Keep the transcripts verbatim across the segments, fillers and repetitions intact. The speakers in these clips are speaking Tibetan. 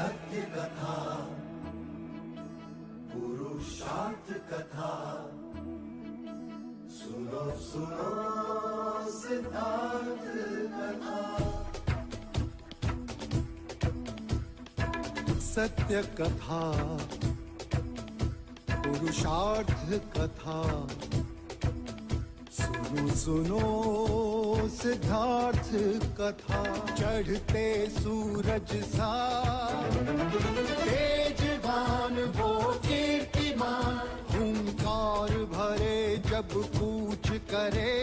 सत्य कथा, पुरुषार्थ कथा, सुनो सुनो सिद्धार्थ कथा। सत्य कथा, पुरुषार्थ कथा, सुनो सुनो सिद्धार्थ कथा। चढ़ते सूरज सा तेजवान वो कीर्तिमान, हुंकार भरे जब कूच करे,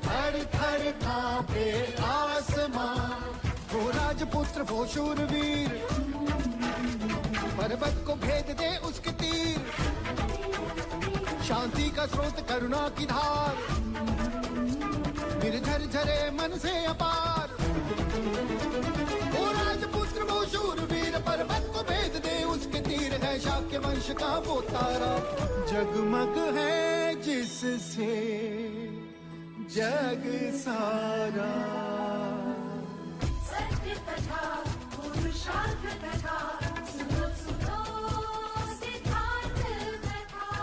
थर थर कांपे आसमां। वो राजपुत्र वो शूरवीर, पर्वत को भेद दे उसके तीर। शांति का स्रोत करुणा की धार, निर्झर झरे मन से अपार। वो राजपुत्र वो शूरवीर, पर्वत को भेद दे उसके तीर। है शाक्य वंश का वो तारा, जगमग है जिससे जग सारा। सत्य कथा, पुरुषार्थ कथा, सुनो सुनो सिद्धार्थ कथा।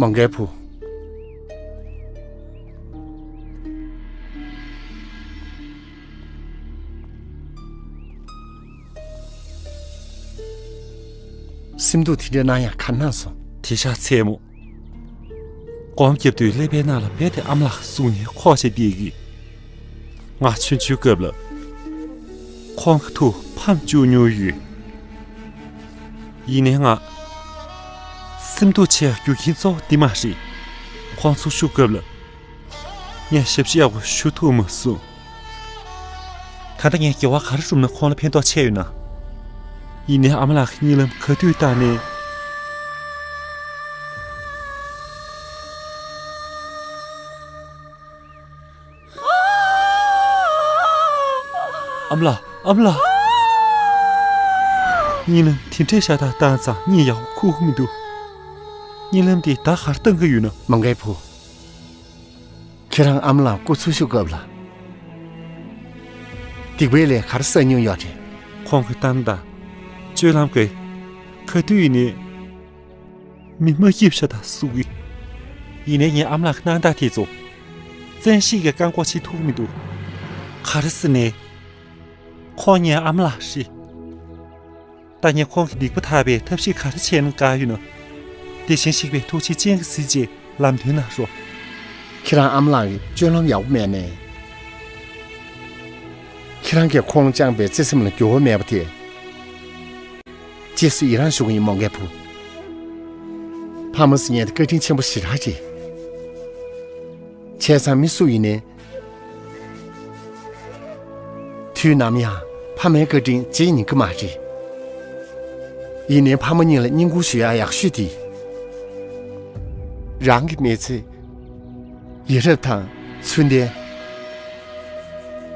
མ་འགལ་བུ། སེམས་སྡུག་དེ་འདྲ་གནང་ཡག་ག་གནང་སོང་། དེ་ཤག་མཚན་མོ། སྒོམ་རྒྱབ་དུས་ཀླད་པའི་ནང་ལ་རྦད་དེ་ཨ་མ་ལགས་གསུང་ནས་ཁོག་བཅད་བསྡད་ཀྱི། ང་ཆུང་ཆུང་སྐབས་ལ་ཁོང་གི་ཐུགས་ཕམ་བཅུག་མྱོང་ཡོད། ཡིན་ནའི་ང་སེམས་སྡུག་ཆེ་བའི་རྒྱུ་རྐྱེན་གཙོ་བོ་འདི་མ་རེད། ཁོང་ཚོ་ཤོར་སྐབས་ལ་ངས་ཞབས་ཕྱི་ཡག་པོ་ཞུ་ཐུབ་མ་སོང་། ད་ལྟ་ངས་དགེ་བ་ག་རེ་བསྒྲུབས་ན་ཁོང་ལ་ཕན་ཐོགས་ཆེ་ཡོད་ན། ཡིན་ནའི་ཨ་མ་ལགས་ཀྱི་གཉིད་ལམ་ག་དུས་བཏང་ནའི། ཨ་མ་ལགས། ཨ་མ་ལགས། གཉིད་ལམ་དེ་འདྲའི་ཤ་སྟག་བཏང་ཙང་གཉིད་ཡག་པོ་ཁུག་གི་མི་འདུག་གཉིད་ལམ་དེ་ད་ག་རེ་བཏང་གི་ཡོད་ན། མ་འགལ་བུ། ཁྱེད་རང་ཨ་མ་ལགས་སྐུ་འཚོ་བཞུགས་སྐབས་ལ། སྡིག་པའི་ལས་ག་རེ་བསགས་མྱོང་ཡོད་རེད། ཁོང་གི་གཏམ་དང་། སྤྱོད་ལམ་གྱིས། ག་དུས་ཡིན་ནའི། མི་མ་སྐྱིད་ཤ་སྟག་བཟོ་གི། ཡིན་ནའི་ངའི་ཨ་མ་ལགས་ཀྱི་སྣང་དག་དེ་ཚོ། བཙན་ཤེད་ཀྱིས་བཀག་འགོག་བྱེད་ཐུབ་མི་འདུག་ག་རེ་ཟེར་ནའི། ཁོང་ངའི་ཨ་མ་ལགས་རེད། ད་ངས་ཁོང་གི་སྡིག་པ་དག་པའི་ཐབས་ཤེས་ག་རེ་བྱས་ན་དགའ་ཡོད་ན། དེ་བཞིན་གཤེགས་པའི་ཐུགས་རྗེ་ཅན་གྱིས་གཟིགས་རྗེས་ལམ་སྟོན་གནང་རོགས། ཁྱེད་རང་ཨ་མ་ལགས་ཀྱི་སྤྱོད་ལམ་ཡག་པོ་མེད་ནའི། ཁྱེད་རང་གིས་ཁོང་ལ་བཅངས་པའི་བརྩེ་སེམས་ལ་འགྱུར་བ་མེད་པ་དེ། རྗེས་སུ་ཡི་རང་ཞུ་གི་ཡིན། མ་འགལ་བུ། ཕ་མ་ཟེར་མཁན་དེ་བཀའ་དྲིན་ཆེན་པོ་ཞེ་དྲག་རེད། བྱས་ཙང་མི་སུ་ཡིན་ནའི། དུས་ནམ་ཡང་ཕ་མའི་བཀའ་དྲིན་བརྗེད་ཉན་གྱི་མ་རེད། ཡིན་ནའི་ཕ་མ་གཉིས་ལ་བསྙེན་བཀུར་ཞུ་ཡག་ཡག་ཤོས་དེ། རང་གི་མི་ཚེ། ཡ་རབས་དང་ཚུལ་ལྡན།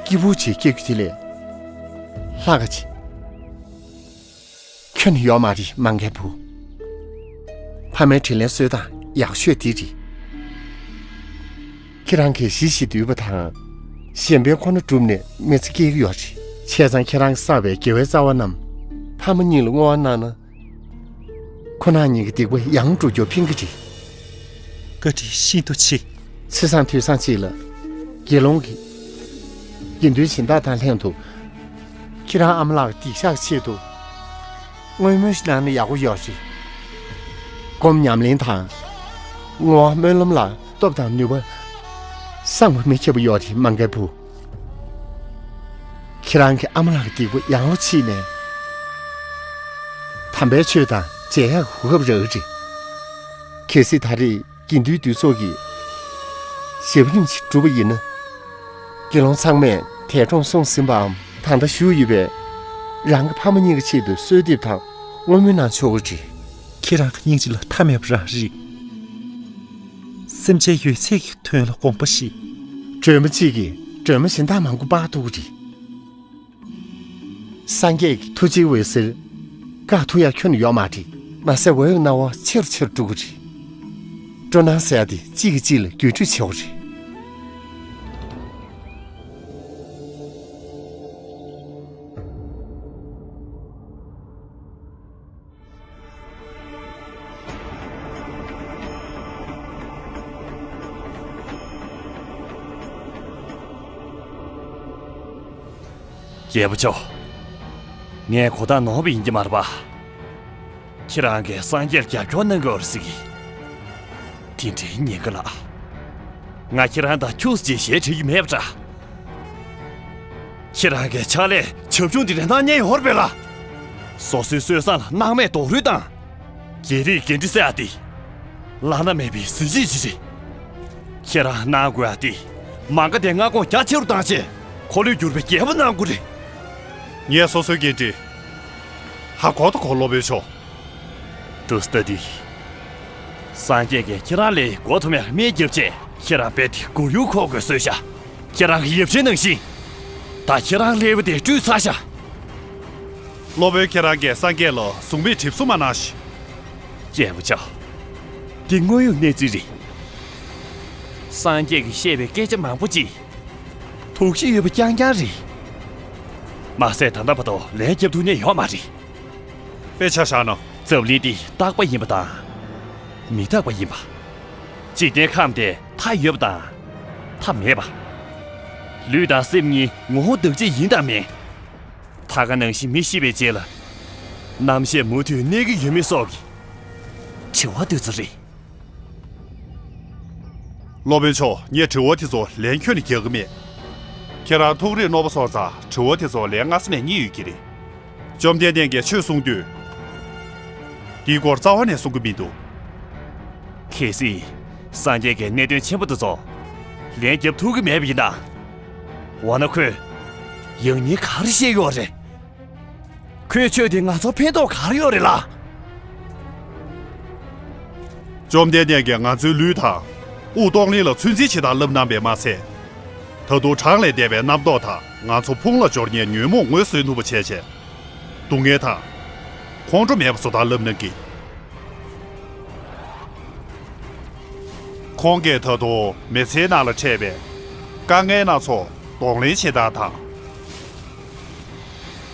སྐྱིད་པོ་ཅིག་སྐྱེལ་རྒྱུ་དེ་ལས་ལྷག་ག་ཅིག་ཁྱོན་ནས་ཡོད་མ་རེད། མ་འགལ་བུ། ཕ་མའི་དྲིན་ལན་གསོ་སྟངས་ཡག་ཤོས་དེ་རེད། ཁྱེད་རང་གིས་གཞིས་བྱེས་འདུལ་བ་དང་། གཞན་ཕན་ཁོ་ན་བསྒྲུབས་ནས་མི་ཚེ་སྐྱེལ་གྱི་ཡོད་རེད། བྱས་ཙང་ཁྱེད་རང་གིས་བསགས་པའི་དགེ་བའི་རྩ་བ་རྣམས་ཕ་མ་གཉིས་ལ་བསྔོ་བ་གནང་ན། ཁོ་རང་གཉིས་ཀྱི་སྡིག་པ་ཡང་འགྲུབ་རྒྱུར་ཕན་གྱི་རེད། བཀའ་དྲིན་ཤིན་ཏུ་ཆེ། ཚེས་བཟང་དུས་བཟང་ཅིག་ལ། དགེ་སློང་གིས། དགེ་འདུན་སྦྱིན་བདག་དང་ལྷན་དུ། ཁྱེད་རང་ཨ་མ་ལགས་ཀྱི་སྡིག་བཤགས་ཆེད་དུ། བསྔོ་སྨོན་ཞིག་གནང་ན་ཡག་པོ་ཡོད་རེད། སྒོམ་ཉམས་ལེན་དང་། བསྔོ་བ་སྨོན་ལམ་ལ་སྟོབས་དང་ནུས་པ། གསང་བ་མི་ཁྱབ་པ་ཡོད་རེད། མང་ཁའི་བུ། ཁྱེད་རང་གི་ཨ་མ་ལགས་ཀྱི་སྡིག་པ་ཡང་ལོ་ཕྱིན་ནས། དམ་པའི་ཆོས་དང་མཇལ་ཡག་གོ་སྐབས་རག་གི་རེད། གལ་སྲིད་ད་རེས་དགེ་འདུན་འདུས་ཚོགས་ཀྱིས་ཞབས་རིམ་ཞིག་བསྒྲུབས་པ་ཡིན་ན། དགེ་སློང་ཚང་མས་འདས་གྲོངས་སོང་ཟིན་པའམ་ད་ལྟ་བཞུགས་ཡོད་པའི་རང་གི་ཕ་མ་གཉིས་ཀྱི་ཆེད་དུ་གསོལ་འདེབས་དང་བསྔོ་སྨོན་གནང་ཆོག་གི་རེད། ཁྱེད་རང་གི་སྙིང་རྗེ་ལ་མཐའ་མེད་པ་རང་རེད། སེམས་ཅན་ཡོད་ཚད་ཀྱི་དོན་ལ་དགོངས་པ་བཞེས། སྒྲོལ་མ་གཅིག་གིས་སྒྲོལ་མ་གཞན་དག་མང་པོ་སྤར་ཐུབ་ཀྱི་རེད། སངས་རྒྱས་ཀྱི་ཐུགས་རྗེའི་འོད་ཟེར་བཀག་ཐུབ་ཡག་ཁྱོན་ནས་ཡོད་མ་རེད། མ་ཟད་འོད་ཀྱི་སྣང་བ་ཆེ་རུ་ཆེ་རུ་འགྲོ་གི་རེད། སྤྲོ་སྣང་ཟེར་ཡག་དེ་གཅིག་གིས་གཅིག་ལ་བརྒྱུད་སྤྲོད་བྱེད་དགོས་རེད། རྒྱལ་པོ་མཆོག་ངས་གོ་བརྡ་ནོར་བ་ཡིན་གྱི་མ་རེད་པ། ཁྱེད་རང་གིས་སངས་རྒྱས་ལ་རྒྱབ་སྐྱོར་གནང་གི་ཡོད་རེད་ཟེར་གི། དེ་འདྲའི་ཉེན་ཁ་ལ། ང་ཁྱེད་རང་དང་ཁྱུག་ཙམ་ཞལ་བྲལ་གྱི་མེད་པ་འདྲ། ཁྱེད་རང་གི་ཕྱག་ལས་བྱབ་ཆུང་དེ་འདྲ་གནང་མཁན་ཡོད་རེད་པས་ལགས། སོ་སོའི་སྲོལ་བཟང་ལ་སྣང་མེད་རྡོག་རོལ་དང་། རྒྱལ་རིགས་འགན་འཁྲི་ཟེར་ཡག་དེ། བླ་ན་མེད་པའི་གཟི་བརྗིད་ཅིག་རེད། ཁྱེད་རང་གནང་དགོས་ཡག་དེ། མ་ག་དྷའི་མངའ་ཁོངས་རྒྱ་ཆེ་རུ་བཏང་བྱས། འཁོར་ལོས་སྒྱུར་བའི་རྒྱལ་པོ་གནང་དགོས་རེད། ངས་སོ་སོའི་འགན་འཁྲི་ཧ་གོ་དང་གོ། སློབ་དཔོན་མཆོག་ཏུ་སྟ་དི། སངས་རྒྱས་ཀྱིས་ཁྱེད་རང་ལ་མགོ་འཐོམ་ཡག་སྨན་བརྒྱབ་བྱས། ཁྱེད་རང་རྦད་དེ་མགོ་ཡུ་འཁོར་དགོས་བཟོས་ཤག་ཁྱེད་རང་གི་ཡབ་ཆེན་ནང་བཞིན། ད་ཁྱེད་རང་ཀླད་པ་དེ་བཀྲུས་ཚར་ཤག་སློབ་དཔོན་ཁྱེད་རང་གིས་སངས་རྒྱས་ལ་གཟུགས་མེད་གྲིབ་གཟུགས་མ་གནང་ཞིག་རྒྱལ་པོ་མཆོག་དེ་དངོས་ཡོད་གནས་ཚུལ་རེད། སངས་རྒྱས་ཀྱིས་བཤད་པའི་སྐད་ཆ་མང་པོ་ཅིག་དོགས་གཞི་ཡོད་པ་རྐྱང་རྐྱང་རེད། མ་ཟད་ད་ལྟ་བར་དུ་ལན་རྒྱབ་ཐུབ་མཁན་ཡོད་མ་རེད། དཔེ་ཆ་བཞག་ན། འཛམ་གླིང་འདི་རྟག་པ་ཡིན་པ་དང་། མི་རྟག་པ་ཡིན་པ། འཇིག་རྟེན་ཁམས་དེ་མཐའ་ཡོད་པ་དང་། མཐའ་མེད་པ། ལུས་དང་སེམས་གཉིས་ངོ་བོ་འདུ་བྱེད་ཡིན་དང་མིན། ད་ག་ནང་བཞིན་མི་ཤི་བའི་རྗེས་ལ། རྣམ་ཤེས་མུ་མཐུད་གནས་ཀྱི་ཡོད་མེད་སོགས་ཀྱི་དྲི་བ་དེ་ཚོ་རེད། སློབ་དཔོན་མཆོག་ངས་དྲི་བ་དེ་ཚོ་ལན་ཁྱོན་ནས་རྒྱག་གི་མེད། ཁྱེད་རང་ཐུགས་རེ་རྣོ་པོ་སོང་ཙང་དྲི་བ་དེ་ཚོ་ལན་སྔ་ས་ནས་རྙེད་ཡོད་ཀྱི་རེད། བཅོམ་ལྡན་འདས་ཀྱིས་ཆོས་གསུང་དུས། དེའི་སྐོར་རྩ་བ་ནས་གསུང་གི་མི་འདུག་གལ་སྲིད། སངས་རྒྱས་ཀྱིས་གནད་དོན་ཆེན་པོ་དེ་ཚོ་ལན་རྒྱབ་ཐུབ་ཀྱི་མེད་པ་ཡིན་ན། འོ་ན་ཁོས་ཡང་སྙིང་ག་རེ་བཤད་ཡོད་རེད། ཁོའི་ཆོས་དེ་ང་ཚོར་ཕན་ཐོགས་ག་རེ་ཡོད་རེད་ལགས། བཅོམ་ལྡན་འདས་ཀྱིས་ང་ཚོའི་ལུས་དང་དབུགས་གཏོང་ལེན་ལ་ཚོད་འཛིན་བྱེད་སྟངས་བསླབ་གནང་བས་མ་ཚད། ད་དུང་གྲངས་ལས་འདས་པའི་རྣམ་རྟོག་དང་ང་ཚོ་ཕུང་ལ་སྦྱོར་མཁན་ཉོན་མོངས་ངོས་བཟོ་ཐུབ་པ་བྱས་བྱས། སྡུག་བསྔལ་དང་། ཁོང་ཁྲོ་མེད་པ་བཟོ་སྟངས་བསླབ་གནང་གི། ཁོང་གིས་ད་དུང་མི་ཚེའི་ནང་ལ་འཕྲད་པའི་དཀའ་ངལ་སྣ་ཚོགས་གདོང་ལེན་བྱེད་སྟངས་དང་།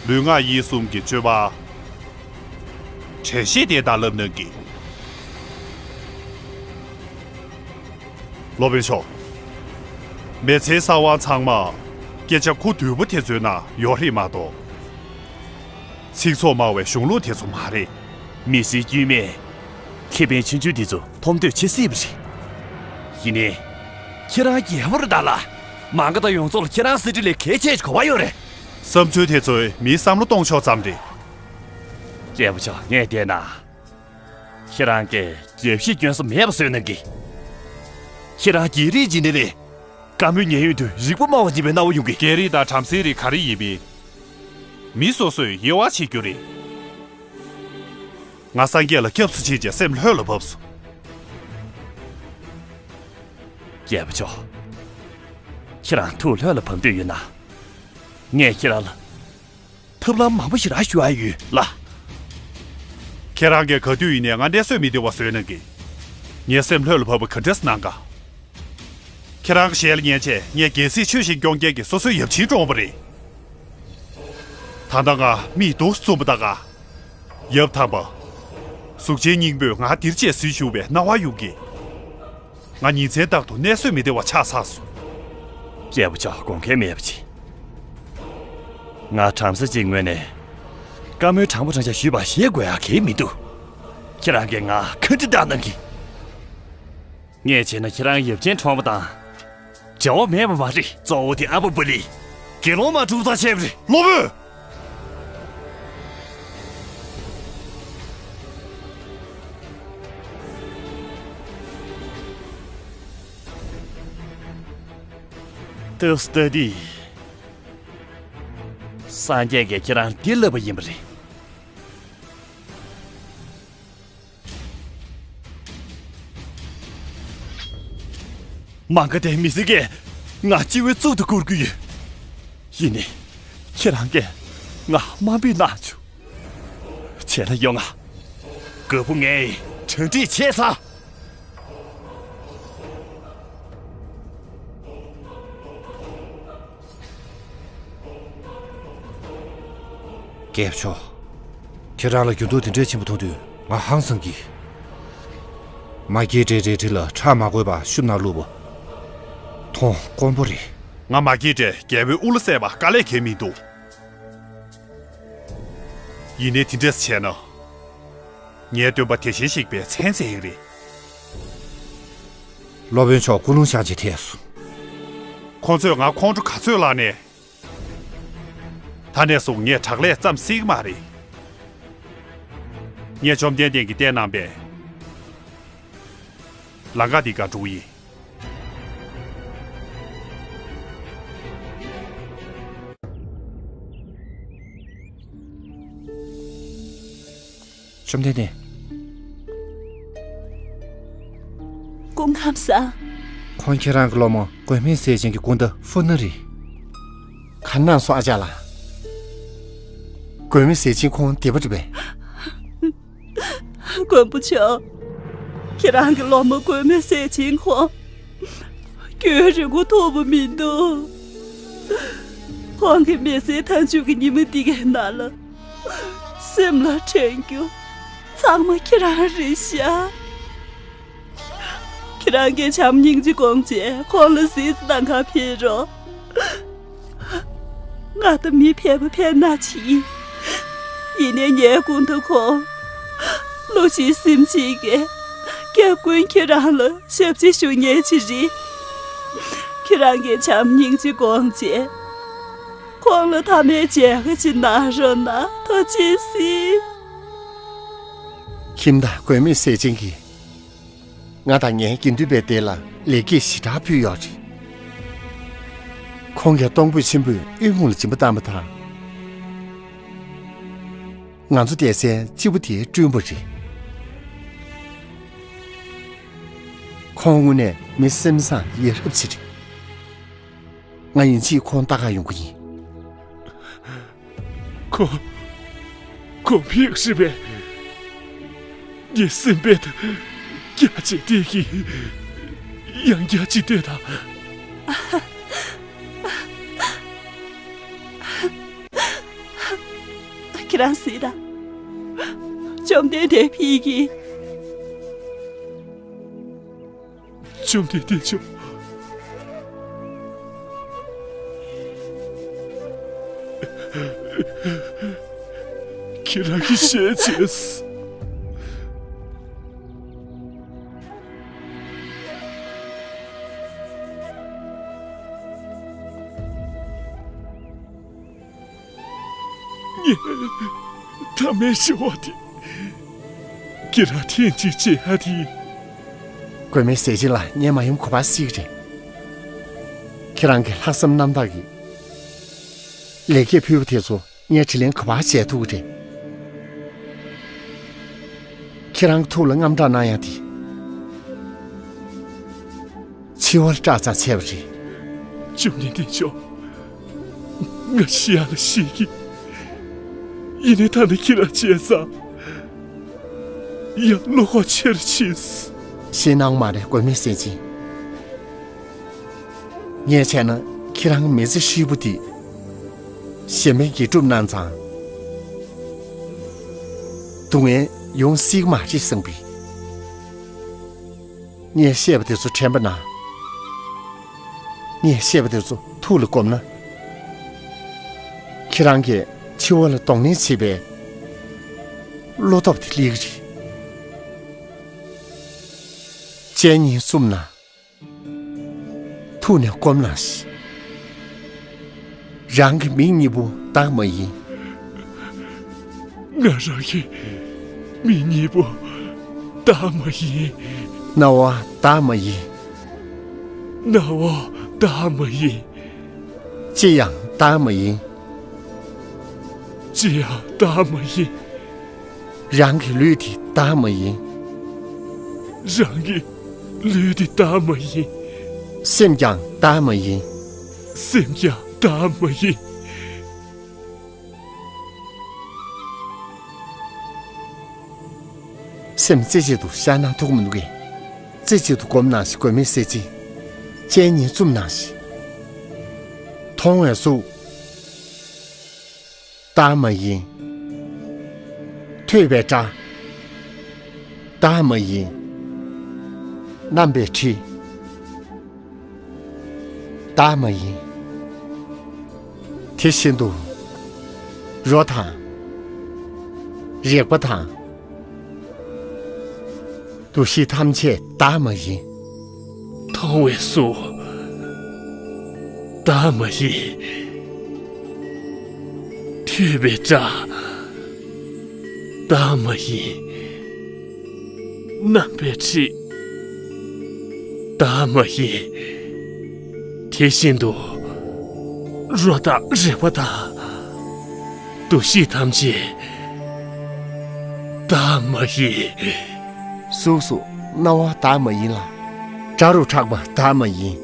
ལུས་ངག་ཡིད་གསུམ་གྱི་སྤྱོད་པ། དྲན་ཤེས་ལྡན་སྟངས་བསླབ་གནང་གི། སློབ་དཔོན་མཆོག་མི་ཚེའི་གསང་བ་ཚང་མ་སྐད་ཆ་ཁུ་རྡུལ་པོ་དེ་ཚོའི་ནང་ཡོད་རེད་མ་གཏོགས། ཚིག་ཚོགས་མང་བའི་གཞུང་ལུགས་དེ་ཚོ་མ་རེད། མི་སེར་དཀྱུས་མས་ཁེ་ཕན་ཆུང་ཆུང་དེ་ཚོ་མཐོང་འདོད་བྱེད་སྲིད་པ་རེད། ཡིན་ནའི། ཁྱེད་རང་རྒྱལ་པོ་རེད་ད་ལ། མ་ག་དྷ་ཡོངས་རྫོགས་ལ་ཁྱེད་རང་གསེར་ཁྲི་ལས་གལ་ཆེ་ཞིག་ག་པར་ཡོད་རེད། བསམ་ཚུལ་དེ་ཚོས་མིའི་བསམ་བློ་གཏོང་ཕྱོགས་ཙམ་རེད། རྒྱལ་པོ་མཆོག་ངས་བལྟས་ན། ཁྱེད་རང་གིས་རྒྱལ་སྤྱིའི་སྐྱོན་བཟོ་མེད་པ་བཟོས་གནང་གི། ཁྱེད་རང་རྒྱལ་རིགས་ཀྱི་ནི་ལས། བཀའ་མོལ་ཉན་ཡོང་དུས་རིག་པ་དམའ་བ་ཡིན་པའི་སྣང་བ་ཡོང་གི། རྒྱལ་རིགས་དང་བྲམ་ཟེའི་རིགས་ག་རེ་ཡིན་མིན། མི་སོ་སོས་དབྱེ་བ་ཕྱེ་རྒྱུ་རེད། ང་སངས་རྒྱས་ལ་སྐྱབས་སུ་མཆི་བྱས་སེམས་ལྷོད་ལ་བབས་སོང་། རྒྱལ་པོ་མཆོག་ཁྱེད་རང་ཐུགས་ལྷོད་ལ་བབས་འདོད་ཡོད་ན། ངས་ཁྱེད་རང་ལ། ཐབས་ལམ་མང་པོ་ཞིག་རག་ཞུ་ཨ་ཡོད་ལ། ཁྱེད་རང་གིས་ག་དུས་ཡིན་ནའི་ང་གནས་སོས་མི་བདེ་བ་བཟོས་གནང་གི། ངའི་སེམས་ལྷོད་ལ་བབས་པ་ག་འདྲས་གནང་ག། ཁྱེད་རང་གི་ཞལ་ལ་ཉན་བྱས་ངས་རྒྱལ་སྲིད་ཆོས་བཞིན་སྐྱོང་མཁན་གྱི་སོ་སོའི་ཡབ་ཆེན་བཀྲོངས་པ་རེད། ད་ལྟ་ང་མིག་ཏོ་བཙུམ་པ་ལྟ་ག། ཡབ་དམ་པ། གཟུགས་ཅན་སྙིང་པོས་ང་འདིར་ཆས་གཟིགས་བཞུགས་པའི་སྣང་བ་ཡོང་གི། ང་ཉིན་མཚན་རྟག་ཏུ་གནས་སོས་མི་བདེ་བ་ཆགས་ཚར་སོང་། རྒྱལ་པོ་མཆོག་དགོངས་འགལ་མེད་པ་བྱེད། ང་བྲམ་ཟེ་གཅིག་ངོས་ནས། བཀའ་མོལ་དྲང་པོ་དྲང་བཞག་ཞུས་པ་བཞེས་དགོས་ཡག་གང་ཡང་མི་འདུག་ཁྱེད་རང་གིས་ང་ཁ་འདྲི་བཏང་གནང་གི། ངས་བྱས་ན་ཁྱེད་རང་ཡབ་ཆེན་བཀྲོངས་པ་དང་། བྱ་བ་མེད་པ་མ་རེད། གཙོ་བོ་དེ་ཨ་པ་པུ་ལི། དགེ་སློང་མ་གྲུབ་ཐག་ཆད་པ་རེད། སློབ་དཔོན། ཏོག་ཙམ་ལྟ་དུས། སངས་རྒྱས་ཀྱིས་ཁྱེད་རང་འདི་བསླབས་པ་ཡིན་པ་རེད། མ་ག་དྷའི་མི་སེར་གྱིས་ང་སྤྱི་བོའི་གཙུག་ཏུ་བཀུར་གྱི་ཡོད། ཡིན་ནའི། ཁྱེད་རང་གིས་ང་དམའ་འབེབས་གནང་བྱུང་། བྱས་ན་ཡོང་ང་། རྒད་པོ་ངས་གྲ་སྒྲིག་བྱས་ཚར། རྒྱལ་པོ་མཆོག་ཁྱེད་རང་ལ་འགྱུར་ལྡོག་དེ་འདྲའི་ཆེན་པོ་མཐོང་དུས་ང་ཧང་སང་གི། མ་སྐྱེས་དགྲའི་རལ་གྲི་ལ་ཁྲག་མ་དགོས་པར་ཤུབས་ནང་བླུགས་པ། མཐོང་དཀོན་པོ་རེད། ང་མ་སྐྱེས་དགྲས་རྒྱལ་པོའི་དབུ་བླ་བསད་པ་དཀའ་ལས་ཁེལ་མི་འདུག་ཡིན་ནའི་དེ་འདྲས་བྱས་ན། ངའི་སྟོན་པ་དེ་བཞིན་གཤེགས་པའི་མཚན་རྩེ་ཡིན་རེད། སློབ་དཔོན་མཆོག་ཀུན་སློང་བྱང་ཆེ་ཐལ་སོང་། ཁོང་ཚོས་ང་ཁོང་ཁྲོ་ག་ཚོད་བརླགས་ནས། ད་ནས་བཟུང་ངས་དྲག་ལས་བརྩམས་སྲིད་ཀྱི་མ་རེད། ངས་བཅོམ་ལྡན་འདས་ཀྱིས་གཏན་གནང་པའི་ལམ་ཁ་འདི་སྒང་འགྲོ་གི་ཡིན། བཅོམ་ལྡན་འདས། སྐུ་ཁམས་བཟང་། ཁོང་ཁྱེད་རང་གི་སློབ་མ་མགོན་མེད་ཟས་སྦྱིན་གྱི་སྐུ་ཟླ་ཧྥུ་ནུ་རེད། ག་གནང་སོང་ཨ་ཅག་ལགས། མགོན་མེད་ཟས་སྦྱིན་ཁོང་བདེ་པོ་རེད་པས། མགོན་པོ་མཆོག་ཁྱེད་རང་གི་སློབ་མ་མགོན་མེད་ཟས་སྦྱིན་ཁོང་། རྒྱུན་རིང་པོ་ཐུབ་པ་མི་འདུག་ཁོང་གི་མི་ཚེའི་མཐའ་མཇུག་གི་ཉི་མ་འདི་གའི་ནང་ལ། སེམས་ལ་དྲན་རྒྱུ་ཚང་མ་ཁྱེད་རང་རེད་ཤག་ཁྱེད་རང་གིས་བྱམས་སྙིང་རྗེ་དགོངས་བྱས་ཁོང་ལ་གཟིགས་གནང་ག་ཕེབས་རོགས། ང་ད་མི་ཕལ་པ་ཕལ་ན་ཅིག་ཡིན། ཡིན་ནའི་ངའི་སྐུ་མདུན་ཁོང་བློ་གཅིག་སེམས་གཅིག་གིས་སྐྱབས་མགོན་ཁྱེད་རང་ལ་ཞབས་ཕྱི་ཞུ་མཁན་ཅིག་རེད། ཁྱེད་རང་གིས་བྱམས་སྙིང་རྗེ་དགོངས་བྱས་ཁོང་ལ་མཐའ་མའི་མཇལ་ཁ་ཅིག་གནང་རོགས་གནང་། ཐུགས་རྗེ་གཟིགས། ཁྱིམ་བདག་མགོན་མེད་ཟས་སྦྱིན་གྱིས། ང་དང་ངའི་དགེ་འདུན་པའི་སྡེ་ལ་ལེགས་སྐྱེས་ཞེ་དྲག་ཕུལ་ཡོད་རེད། ཁོང་གིས་གཏོང་ཕོད་ཆེན་པོས་དབུལ་ཕོངས་ལ་སྦྱིན་པ་བཏང་བ་དང་། ང་ཚོ་བསྡད་སའི་སྤྱིལ་བུ་དེ་བསྐྲུན་པ་རེད། ཁོང་དངོས་གནས་མི་སེམས་བཟང་ཡ་རབས་ཅིག་རེད། ང་ཡིན་གཅིག་ཁོང་ལྟ་ག་ཡོང་གི་ཡིན། ཁོ། ཁོ་ཕིག་ཧྲི་བས། ངའི་སེམས་པའི་རྒྱ་ཆེ་དེ་གི་ཡང་རྒྱ་ཆེ་དེ་དང་། ཁྱེད་རང་གཟིགས་དང་། བཅོམ་ལྡན་འདས་ཕིག་གི། བཅོམ་ལྡན་འདས་མཆོག་ཁྱེད་རང་གི་ཞལ་མཇལ། ངས་ཐ་མའི་ཞི་བ་དེ་ཁྱེད་རང་ཐེངས་གཅིག་བྱེད་ཡ་དེ་ཡིན། མགོན་མེད་ཟས་སྦྱིན་ལ་ངས་མ་ཡུམ་ག་པར་སྲིད་ཀྱི་རེད། ཁྱེད་རང་གི་ལྷག་བསམ་རྣམ་དག་གིས་ལེགས་སྐྱེས་ཕུལ་བ་དེ་ཚོ་ངས་དྲིན་ལན་ག་པར་འཇལ་ཐུབ་ཀྱི་རེད། ཁྱེད་རང་གི་ཐུགས་ལ་དངངས་སྐྲག་གནང་ཡ་དེ། འཆི་བ་ལ་སྐྲག་ཙམ་བྱས་པ་རེད། བཅོམ་ལྡན་འདས་མཆོག་ང་ཤི་ཡག་ལ་ཤི་གི། ཡིན་ནའི་ད་ནི་ཁྱེད་རང་བྱས་ཙང་ཡང་བློ་ཁོག་ཆེར་ཕྱིན། ཤི་སྣང་མ་རེད་མགོན་མེད་ཟས་སྦྱིན། ངས་བྱས་ན་ཁྱེད་རང་གི་མི་ཚེ་ཧྲིལ་པོ་འདི་གཞན་ཕན་གྱིས་སྒྲུབ་གནང་ཙང་། སྡུག་བསྔལ་ཡོང་སྲིད་ཀྱི་མ་རེད་བསམ་པའི། ངས་བཤད་པ་དེ་ཚོ་དྲན་པ་ན། ངས་བཤད་པ་དེ་ཚོ་ཐུགས་ལ་བསྒོམས་ན། ཁྱེད་རང་གིས་འཆི་བ་ལ་གདོང་ལེན་བྱེད་པའི་བློ་སྟོབས་དེ་སླེབས་ཀྱི་རེད། གཅེས་གཉིས་བཙུམས་ན། ཐུགས་ནས་བསྒོམས་གནང་ཞིག། རང་གི་མིག་གཉིས་པོ་བདག་མ་ཡིན། ང་རང་གི་མིག་གཉིས་པོ་བདག་མ་ཡིན། རྣ་བ་བདག་མ་ཡིན། རྣ་བ་བདག་མ་ཡིན། ལྕེ་ཡང་བདག་མ་ཡིན། ལྕེ་ཡང་བདག་མ་ཡིན། རང་གི་ལུས་དེ་བདག་མ་ཡིན། རང་གི་ལུས་དེ་བདག་མ་ཡིན། སེམས་ཀྱང་བདག་མ་ཡིན། སེམས་ཀྱང་བདག་མ་ཡིན། སེམས་རྩེ་གཅིག་ཏུ་བཞག་ན་ཐུགས་མི་འདུག་གས། རྩེ་གཅིག་ཏུ་བསྒོམས་གནང་ཞིག། དགོས་མེད་གསལ་བྱེད། སྤྱན་གཉིས་བཙུམ་གནང་ཞིག། མཐོང་བའི་གཟུགས་བདག་མ་ཡིན། ཐོས་པའི་སྒྲ་བདག་མ་ཡིན། རྣམ་པའི་དྲི་བདག་མ་ཡིན། དེ་བཞིན་དུ་རོ་དང་། རེག་པ་དང་། འདུ་ཤེས་ཐམས་ཅད་བདག་མ་ཡིན། མཐོང་བའི་གཟུགས་བདག་མ་ཡིན། ཐོས་པའི་སྒྲ་བདག་མ་ཡིན། རྣམ་པའི་དྲི་བདག་མ་ཡིན། དེ་བཞིན་དུ་རོ་དང་རེག་པ་དང་། འདུ་ཤེས་ཐམས་ཅད་བདག་མ་ཡིན། གཟུགས་སོགས་རྣ་བ་བདག་མ་ཡིན་ལ། སྒྲ་རུ་གྲགས་པ་བདག་མ་ཡིན།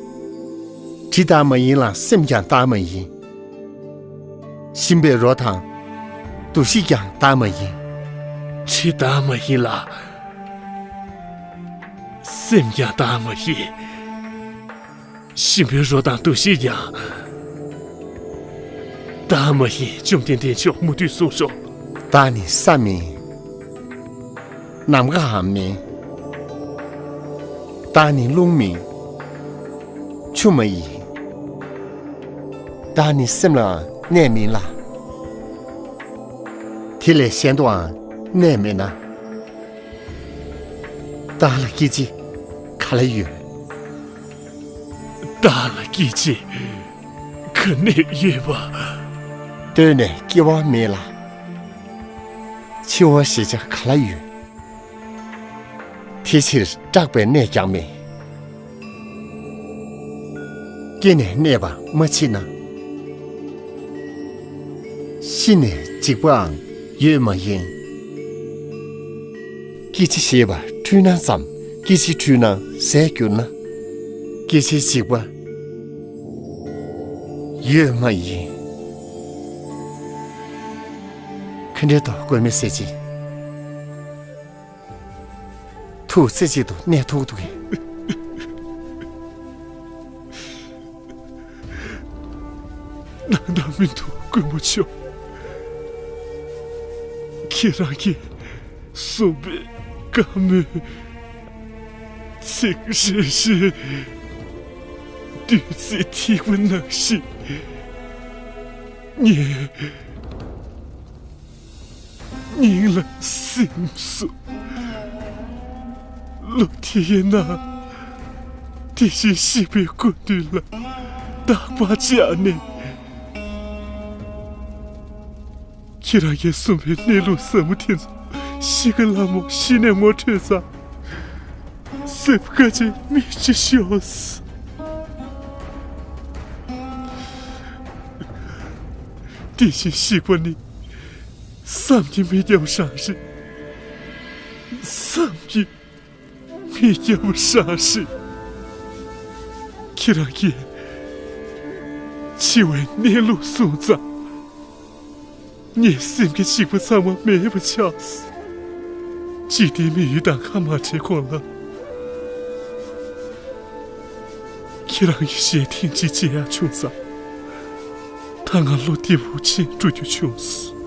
དྲི་བདག་མ་ཡིན་ལ། སེམས་ཀྱང་བདག་མ་ཡིན། ཞིམ་པའི་རོ་དང་། འདུ་ཤེས་ཀྱང་བདག་མ་ཡིན། དྲི་བདག་མ་ཡིན་ལ། སེམས་ཀྱང་བདག་མ་ཡིན། ཞིམ་པའི་རོ་དང་འདུ་ཤེས་ཀྱང་བདག་མ་ཡིན། བཅོམ་ལྡན་འདས་མཆོག་མུ་སྟེགས་གསུངས་སོ། བདག་ནི་ས་མིན། ནམ་མཁའའང་མིན། བདག་ནི་རླུང་མིན། ཆུ་མ་ཡིན། བདག་ནི་སེམས་ལའང་གནས་མིན་ལ། དེ་ལས་གཞན་དུའང་གནས་མེད་ན། བདག་ལ་སྐྱེ་འཆི་ག་ལ་ཡོད། བདག་ལ་སྐྱེ་འཆི་ག་ནས་ཡོད་པ། གདོད་ནས་སྐྱེ་བ་མེད་ལ། འཆི་བ་ཞེས་བྱ་ག་ལ་ཡོད། དེ་ཕྱིར་སྐྲག་པའི་གནས་ཀྱང་མེད། སྐྱེས་ནས་གནས་པ་མ་མཆིས་ན། ཤི་ནས་འཇིགས་པའང་ཡོད་མ་ཡིན། སྐྱེ་འཆི་ཞེས་པ་འཁྲུལ་སྣང་ཙམ། སྐྱེ་འཆི་འཁྲུལ་སྣང་ཟད་གྱུར་ན། སྐྱེ་འཆིའི་འཇིགས་པ་ཡོད་མ་ཡིན། ག་འདྲའི་ཐོག་དགོས་མེད་ཟེར་ཅི། ཐུགས་རྩེ་གཅིག་ཏུ་གནས་ཐུབ་འདུག་གས། སྣང་དག་མི་འདུག་མགོན་པོ་མཆོག། ཁྱེད་རང་གིས་གསུངས་པའི་བཀའ་མོལ་ཚིག་རེ་རེ་བདུད་རྩིའི་ཐིགས་པ་ནང་བཞིན་ངའི་སྙིང་ལ་སིམ་སོང་། ལོ་དེའི་ནང་དེ་བཞིན་གཤེགས་པའི་སྐུ་མདུན་ལ་བརྟག་པ་བྱས་ནས། ཁྱེད་རང་གིས་གསུངས་པའི་གནས་ལུགས་ཟབ་མོ་དེ་ཚོ་ཤི་ཁ་ལ་མོ་ཤི་ནས་ངོ་འཕྲོད་ཙང་། སེམས་དཀའ་སྤྱད་མི་བྱེད་ཤོག། དེ་བཞིན་གཤེགས་པ་ནི་བསམ་གྱིས་མི་ཁྱབ་པ་རང་རེད། བསམ་གྱིས་མི་ཁྱབ་པ་རང་རེད། ཁྱེད་རང་གིས་འཆི་བའི་གནས་ལུགས་གསུངས་ཙང་། ངའི་སེམས་ཀྱི་འཇིགས་པ་ཚང་མ་མེད་པ་ཆགས། འཇིག་རྟེན་མི་ཡུལ་དང་ཁ་མ་བྲལ་གོང་ལ། ཁྱེད་རང་གི་ཞལ་ཐེངས་གཅིག་མཇལ་ཡག་བྱུང་ཙང་། ད་ང་བློ་བདེ་པོ་ཅིག་འགྲོ་རྒྱུ་བྱུང་སོང་།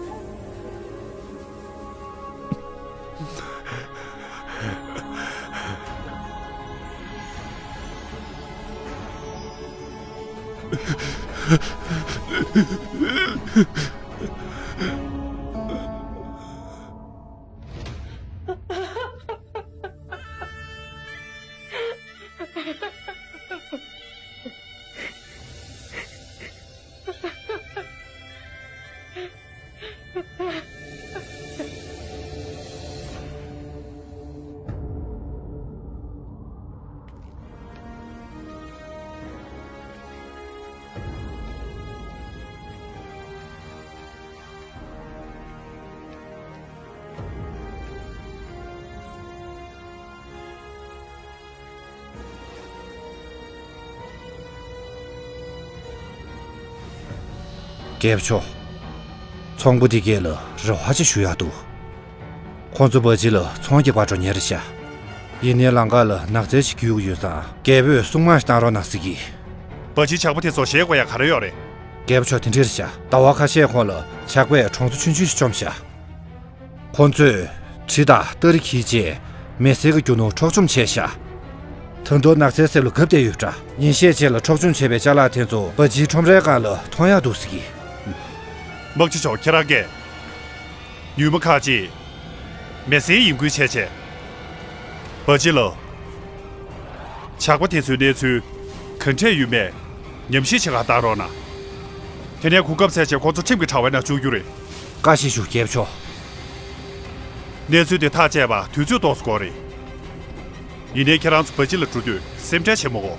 རྒྱལ་པོ་མཆོག་ཚོང་པ་འདི་གས་ལ་རེ་བ་ཅིག་ཞུ་ཡག་འདུག་ཁོང་ཚོ་བ་ཇི་ལ་ཚོང་རྒྱག་པར་འགྲོ་ཉེ་རེད་ཤག་ཡིན་ནའི་ལམ་ཁ་ལ་ནགས་ཚལ་ཞིག་བརྒྱུད་ཀྱི་ཡོད་ཙང་རྒྱལ་པོས་སྲུང་དམག་ཞིག་བཏང་རོགས་གནང་ཟེར་གི། བ་ཇིས་ཇག་པ་དེ་ཚོ་ཞེད་དགོས་ཡག་ག་རེ་ཡོད་རེད། རྒྱལ་པོ་མཆོག་དེ་འདྲ་རེད་ཤག་ཟླ་བ་ཁ་ཤས་གོང་ལ་ཇག་པས་གྲོང་ཚོ་ཆུང་ཆུང་ཞིག་བཅོམ་ཤག་ཁོང་ཚོས་གྲི་དང་སྟ་རེ་འཁྱེར་རྗེས་མེ་སེར་གྱི་རྒྱུ་ནོར་འཕྲོག་བཅོམ་བྱས་ཤག་ད་དུང་ནགས་ཚལ་གསེབ་ལ་གབ་བསྡད་ཡོད་འདྲ། ཉིན་ཤས་རྗེས་ལ་འཕྲོག་བཅོམ་བྱས་པའི་ཅ་ལག་དེ་ཚོ་བ་ཇིའི་ཁྲོམ་རའི་སྒང་ལ་མཐོང་ཡག་འདུག་ཟེར་གི། དམག་སྤྱི་མཆོག་ཁྱེད་རང་གིས་ཉུལ་མ་ཁག་ཅིག་མེ་སེར་ཡིན་ཁུལ་བྱས་བྱས། བ་ཇི་ལ་ཇག་པ་དེ་ཚོའི་གནས་ཚུལ་ག་འདྲས་ཡོད་མེད་ཉམས་ཞིབ་བྱེད་གར་བཏང་རོགས་གནང་། དེ་ནས་གོ་སྐབས་འཚོལ་བྱས་ཁོ་ཚོ་ཁྲིམས་ཀྱི་དྲ་བའི་ནང་བཅུག་རྒྱུ་རེད། བཀའ་བཞིན་ཞུ། རྒྱལ་པོ་མཆོག་གནས་ཚུལ་དེ་ཐག་བཅད་པ་དུས་ཚོད་ཏོག་ཙམ་འགོར་རེད། ཡིན་ནའི་ཁྱེད་རང་ཚོ་བ་ཇི་ལ་འགྲོ་དུས་སེམས་ཁྲལ་བྱེད་མ་དགོས།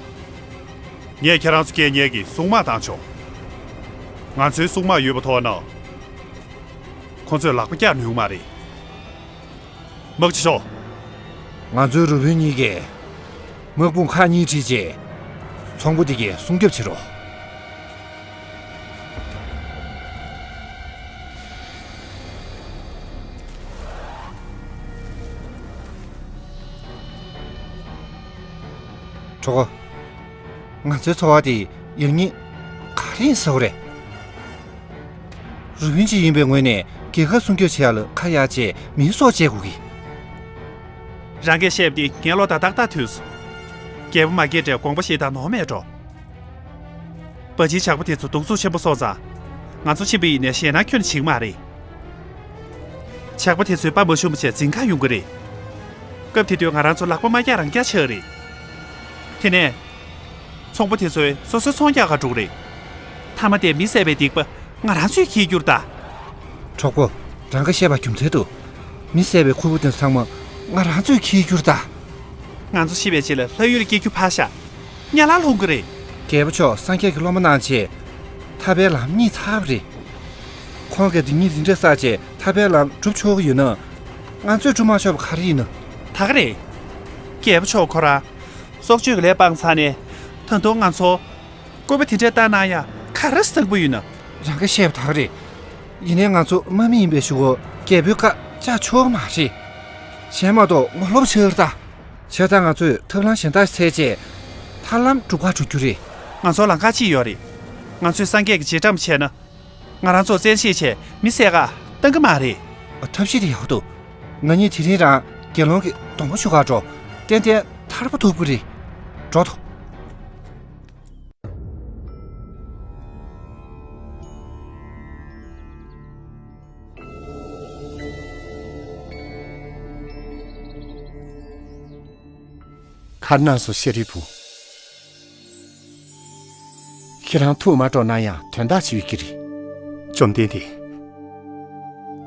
ངས་ཁྱེད་རང་ཚོ་སྐྱེལ་ཉེ་གི་སྲུང་དམག་བཏང་ཆོག་ང་ཚོའི་སྲུང་དམག་ཡོད་པ་ཐོག་ན། ཁོ་ཚོས་ལག་པ་བཀྱག་ནུས་མ་རེད། དམག་སྤྱི་མཆོག་ང་ཚོའི་རུ་དཔོན་གཉིས་ཀས་དམག་དཔུང་ཁག་གཉིས་ཁྲིད་རྗེས། ཚོང་པ་འདི་གའི་སྲུང་སྐྱོབ་བྱེད་རོགས། གྲོགས། ང་ཚོའི་འཚོ་བ་དེ་ཡག་ཉེས་ག་རེ་ཡིན་ཟེར་བ་རེད། རུ་དཔོན་ཅིག་ཡིན་པའི་ངོས་ནས་རྒྱལ་ཁབ་སྲུང་སྐྱོབ་བྱེད་ཡག་ལ་ཁ་གཡར་བྱས་མིའི་སྲོག་བཅད་དགོས་ཀི། རང་གིས་བཤད་པ་དེ་ངའི་བློ་དང་ཏག་ཏག་མཐུན་སོང་། རྒྱལ་པོ་མ་སྐྱེས་དགྲས་དགོངས་པ་བཞེས་སྟངས་ནོར་མེད་འགྲོ། བ་ཇིའི་ཇག་པ་དེ་ཚོ་གདུག་རྩུབ་ཆེན་པོ་སོང་ཙང་། ང་ཚོ་ཕྱིན་པ་ཡིན་ནའི་ཞེད་སྣང་ཁྱོན་ནས་བྱེད་ཀྱི་མ་རེད། ཇག་པ་དེ་ཚོའི་དཔའ་མ་ཞུམ་བྱས་འཛིང་ག་ཡོང་གི་རེད། སྐབས་དེ་དུས་ང་རང་ཚོ་ལག་པ་མ་བཀྱག་རང་བཀྱག་ཆགས་རེད། དེ་ནས། ཚོང་པ་དེ་ཚོས་སོ་སོའི་ཚོང་རྒྱག་ག་འགྲོ་གི་རེད། མཐའ་མ་དེ་མི་བསད་པའི་སྡིག་པ་ང་རང་ཚོས་འཁྱེར་རྒྱུ་རེད་ད། གྲོགས་པོ། རང་གིས་བཤད་པ་རྒྱུ་མཚན་འདུག་མི་བསད་པའི་ཁུར་པོ་དེ་ཚོ་ཚང་མ་ང་རང་ཚོས་འཁྱེར་རྒྱུ་རེད་ད། ང་ཚོ་ཤི་བའི་རྗེས་ལ་ལྷ་ཡུལ་ལ་སྐྱེལ་རྒྱུ་ཕར་བཞག་དམྱལ་བར་ལྷུང་གི་རེད། རྒྱལ་པོ་མཆོག་སངས་རྒྱས་ཀྱིས་སློབ་མ་གནང་བྱས། ཐར་པའི་ལམ་རྙེད་ཚར་བ་རེད། ཁོང་གིས་སྡིག་ཉེས་འདི་འདྲ་བསགས་བྱས་ཐར་པའི་ལམ་སྒྲུབ་ཆོག་གི་ཡོད་ན། ང་ཚོས་སྒྲུབ་མ་ཆོག་པ་ག་རེ་ཡིན་ནམ། ད་ག་རེད། རྒྱལ་པོ་མཆོག་ཁོ་རང་སྲོག་གཅོད་ཀྱི་ལས་སྤངས་ཚར་ནས། ད་དུང་ང་ཚོ་སྐུར་པ་དེ་འདྲ་བཏང་གནང་ཡག་ག་རེ་བཟང་པོ་ཡོད་ནམ། རང་གིས་བཤད་པ་ད་ག་རེད། ཡིན་ནའི་ང་ཚོ་དམག་མི་ཡིན་པའི་གཞུག་གུ་རྒྱལ་པོའི་བཀའ་བཅག་ཆོག་གི་མ་རེད། གཞན་མ་གཏོགས་ངོ་ལོག་བྱེད་ཀྱི་རེད་ད། བྱས་ཙང་ང་ཚོས་ཐབས་ལམ་གཞན་དག་འཚོལ་བྱས། ཐར་ལམ་སྒྲུབ་གར་འགྲོ་རྒྱུ་རེད། ང་ཚོར་ལམ་ཁ་གཅིག་ཡོད་རེད། ང་ཚོས་སངས་རྒྱས་ཀྱི་རྗེས་འབྲང་བྱས་ན། ང་རང་ཚོར་བཙན་ཤེད་བྱས་མི་བསད་ག་བཏང་གི་མ་རེད། ཐབས་ཤེས་དེ་ཡག་པོ་འདུག་ང་གཉིས་དེ་རིང་རང་དགེ་སློང་གི་སྡོང་པོ་ཞུ་གར་འགྲོ། ཏན་ཏན་ཐར་པ་ཐོབ་ཀྱི་རེད། འགྲོ་ཐོ། ག་རེ་གནང་སོང་ཤེས་རིག་བུ། ཁྱེད་རང་ཐུགས་མ་སྤྲོ་ན་ཡང་དོན་དག་ཅིག་ཡོད་ཀྱི་རེད། བཅོམ་ལྡན་འདས།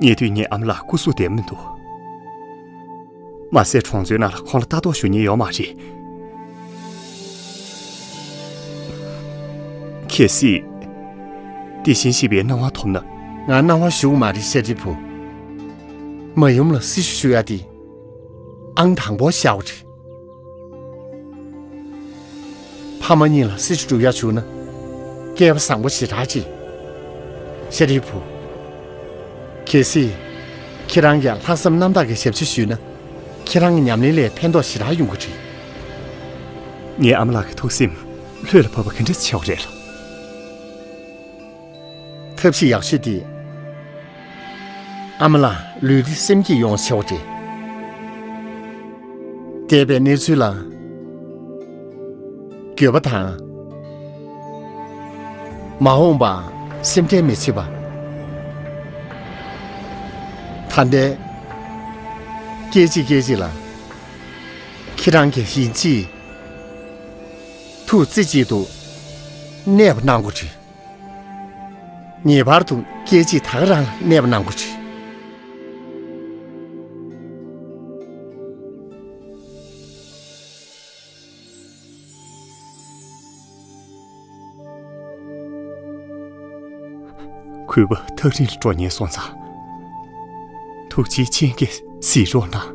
ཉེ་དུས་ངའི་ཨ་མ་ལགས་སྐུ་གཟུགས་བདེ་མི་འདུག་མ་ཟད་གྲོང་ཚོའི་ནང་ལ་ཁོང་ལ་ལྟ་རྟོག་ཞུ་མཁན་ཡོད་མ་རེད། གལ་སྲིད། དེ་བཞིན་གཤེགས་པའི་གནང་བ་ཐོབ་ན། ང་གནང་བ་ཞུ་གི་མ་རེད་ཤེས་རིག་བུ། མ་ཡུམ་ལ་སྲི་ཞུ་ཞུ་ཡ་དེ། ཨང་དང་པོ་བཞག་པ་རེད། ཕ་མ་གཉིས་ལ་སྲི་ཞུ་སྒྲུབ་ཡག་བྱུང་ན། སྐལ་བ་བཟང་པོ་ཞེ་དྲག་ཅིག་ཤེས་རིག་བུ། གལ་སྲིད། ཁྱེད་རང་གིས་ལྷག་བསམ་རྣམ་དག་གིས་ཞབས་ཕྱི་ཞུས་ན། ཁྱེད་རང་གི་ཉམས་ལེན་ལ་ཕན་ཐོགས་ཞེ་དྲག་ཡོང་གི་རེད། ངའི་ཨ་མ་ལགས་ཀྱི་ཐུགས་སེམས་ལྷོད་ལ་བབས་པ་ག་འདྲ་ཆེ་བ་རེད་ལ། ཐབས་ཤེས་ཡག་ཤོས་དེ། ཨ་མ་ལགས་ལུས་བདེ་སེམས་སྐྱིད་ཡོང་ཆེ་བ་རེད། འདས་པའི་གནས་ཚུལ་ལ་འགྱོད་པ་དང་། མ་འོངས་པ་སེམས་ཁྲལ་མི་བྱེད་པ། ད་ལྟའི་སྐད་ཅིག་སྐད་ཅིག་ལ་ཁྱེད་རང་གིས་ཡིན་གཅིག་ཐུགས་རྩེ་གཅིག་ཏུ་གནས་པ་གནང་དགོས་རེད། ངེས་པར་དུ་སྐད་ཅིག་ད་ག་རང་ལ་གནས་པ་གནང་དགོས་རེད། གུས་པ་ཐག་རིང་ལ་འགྲོ་ཉེན་སོང་ཙང་། ཐུགས་རྗེའི་སྤྱན་གྱིས་གཟིགས་རོགས་གནང་།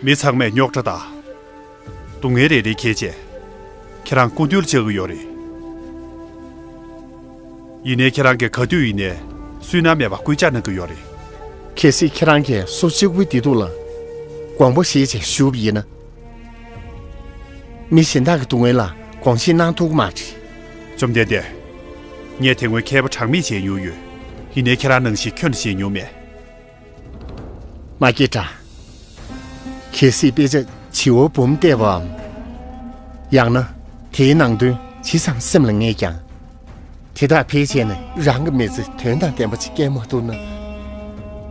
མི་ཚང་མས་རྙོག་དྲ་དང་སྡུག་བསྔལ་རེ་རེ་འཁྱེར་བྱས། ཁྱེད་རང་སྐུ་མདུན་ལ་བཅར་གྱི་ཡོད་རེད། ཡིན་ནའི་ཁྱེད་རང་གིས་ག་དུས་ཡིན་ནའི་སུན་སྣང་མེད་པར་སྐུལ་ལྕག་གནང་གི་ཡོད་རེད། གལ་སྲིད་ཁྱེད་རང་གིས་སུ་གཅིག་པུའི་བདེ་སྡུག་ལ་དགོངས་པ་བཞེས་བྱས་བཞུགས་པ་ཡིན་ན། མི་གཞན་དག་གི་སྡུག་བསྔལ་ལ་དགོངས་བཞེས་གནང་ཐུབ་ཀྱི་མ་རེད། བཅོམ་ལྡན་འདས། ངས་དེ་སྔོན་མཁས་པ་གྲངས་མེད་མཇལ་མྱོང་ཡོད། ཡིན་ནའི་ཁྱེད་རང་ནང་བཞིན་ཁྱོན་ནས་མཇལ་མྱོང་མེད། མ་སྐྱེས་དགྲ། གལ་སྲིད་དཔེ་ཆ་བྱིའུ་འབུམ་བལྟས་པའམ། ཡང་ན་དེའི་ནང་དོན་ཇི་ཙམ་སེམས་ལ་ངེས་ཀྱང་། དེ་དག་ཕལ་ཆེར་ནི་རང་གི་མི་ཚེ་དོན་དང་ལྡན་པ་ཅིག་སྐྱེལ་མ་ཐུབ་ན།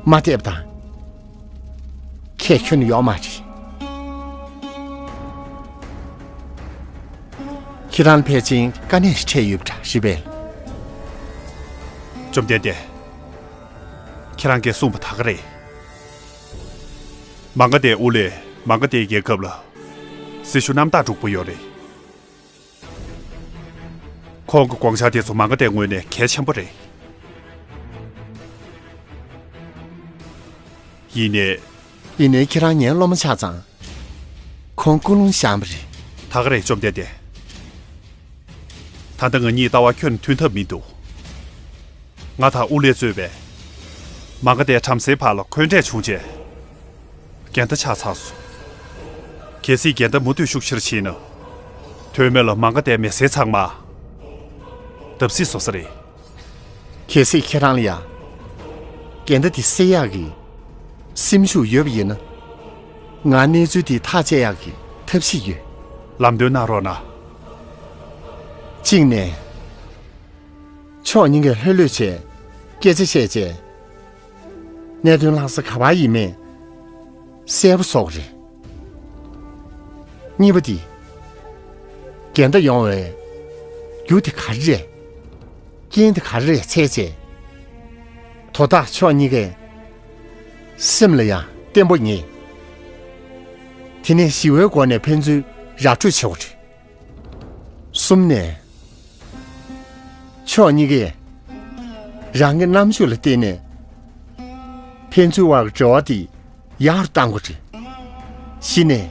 མ་བལྟས་པ་དང་། ཁྱད་ཁྱོན་ཡོད་མ་རེད། ཁྱེད་རང་ལ་ཕལ་ཆེར་དཀའ་གནད་ཞིག་འཕྲད་ཡོད་པ་འདྲ་རེད་པས། བཅོམ་ལྡན་འདས། ཁྱེད་རང་གིས་གསུངས་པ་ད་ག་རེད། མ་ག་དྷའི་དབུ་ལས་མ་ག་དྷའི་རྒྱལ་ཁབ་ལ་སྲི་ཞུ་རྣམ་དག་སྒྲུག་པ་ཡོད་རེད། ཁོང་གི་དགོངས་འཆར་དེ་ཚོ་མ་ག་དྷའི་ངོས་ནས་གལ་ཆེན་པོ་རེད། ཡིན་ནའི། ཡིན་ནའི་ཁྱེད་རང་ངའི་སློབ་མ་ཆགས་ཙང་། ཁོང་ཀུན་སློང་བཞག་པ་རེད། ད་ག་རེད། བཅོམ་ལྡན་འདས། ད་ལྟ་ང་གཉིས་ལྟ་བ་ཁྱོན་མཐུན་ཐབས་མི་འདུག་ང་དང་དབུ་ལས་གཙོས་པའི་མ་ག་དྷའི་བྲམ་ཟེའི་བར་ལ་འཁོན་འགྲས་བྱུང་རྗེས། འགལ་ཟླ་ཆགས་ཚར་སོང་། གལ་སྲིད་འགལ་ཟླ་མུ་མཐུད་ཤུགས་ཆེར་ཕྱིན་ན། དོན་མེད་ལ་མ་ག་དྷའི་མི་སེར་ཚང་མ་བརྡབ་གསིག་བཟོ་ས་རེད། གལ་སྲིད་ཁྱེད་རང་ལ་ཡང་འགལ་ཟླ་དེ་སེལ་ཡག་གི་སེམས་ཤུགས་ཡོད་པ་ཡིན་ན། ང་གནས་ཚུལ་དེ་ཐག་བཅད་ཡག་གི་ཐབས་ཤེས་ཡོད། ལམ་སྟོན་གནང་རོགས་གནང་། གཅིག་ནས། ཕྱོགས་གཉིས་ཀས་ལྷོད་ལྷོད་བྱས་སྐད་ཆ་བཤད་བྱས། གནད་དོན་ལྷག་ས་ག་པར་ཡིན་མེད་གསལ་པོ་བཟོ་དགོས་རེད། གཉིས་པ་དེ། འགལ་ཟླ་ཡོང་བའི་རྒྱུ་དེ་ག་རེ་རེད། རྐྱེན་དེ་ག་རེ་རེད་འཚོལ་བྱས། དོ་བདག་ཕྱོགས་གཉིས་ཀའི་སེམས་ལ་ཡང་བརྟན་པོ་ངེས། དེ་ནས་ཞི་བའི་སྒོ་ནས་ཕན་ཚུན་ར་སྤྲོད་བྱེད་དགོས་རེད། གསུམ་ནས། ཕྱོགས་གཉིས་ཀས་རང་གི་རྣམ་དཔྱོད་ལ་བརྟེན་ནས་ཕན་ཚུན་དབར་གྱི་འབྲེལ་བ་དེ་ཡག་རུ་གཏང་དགོས་རེད། བཞི་ནས།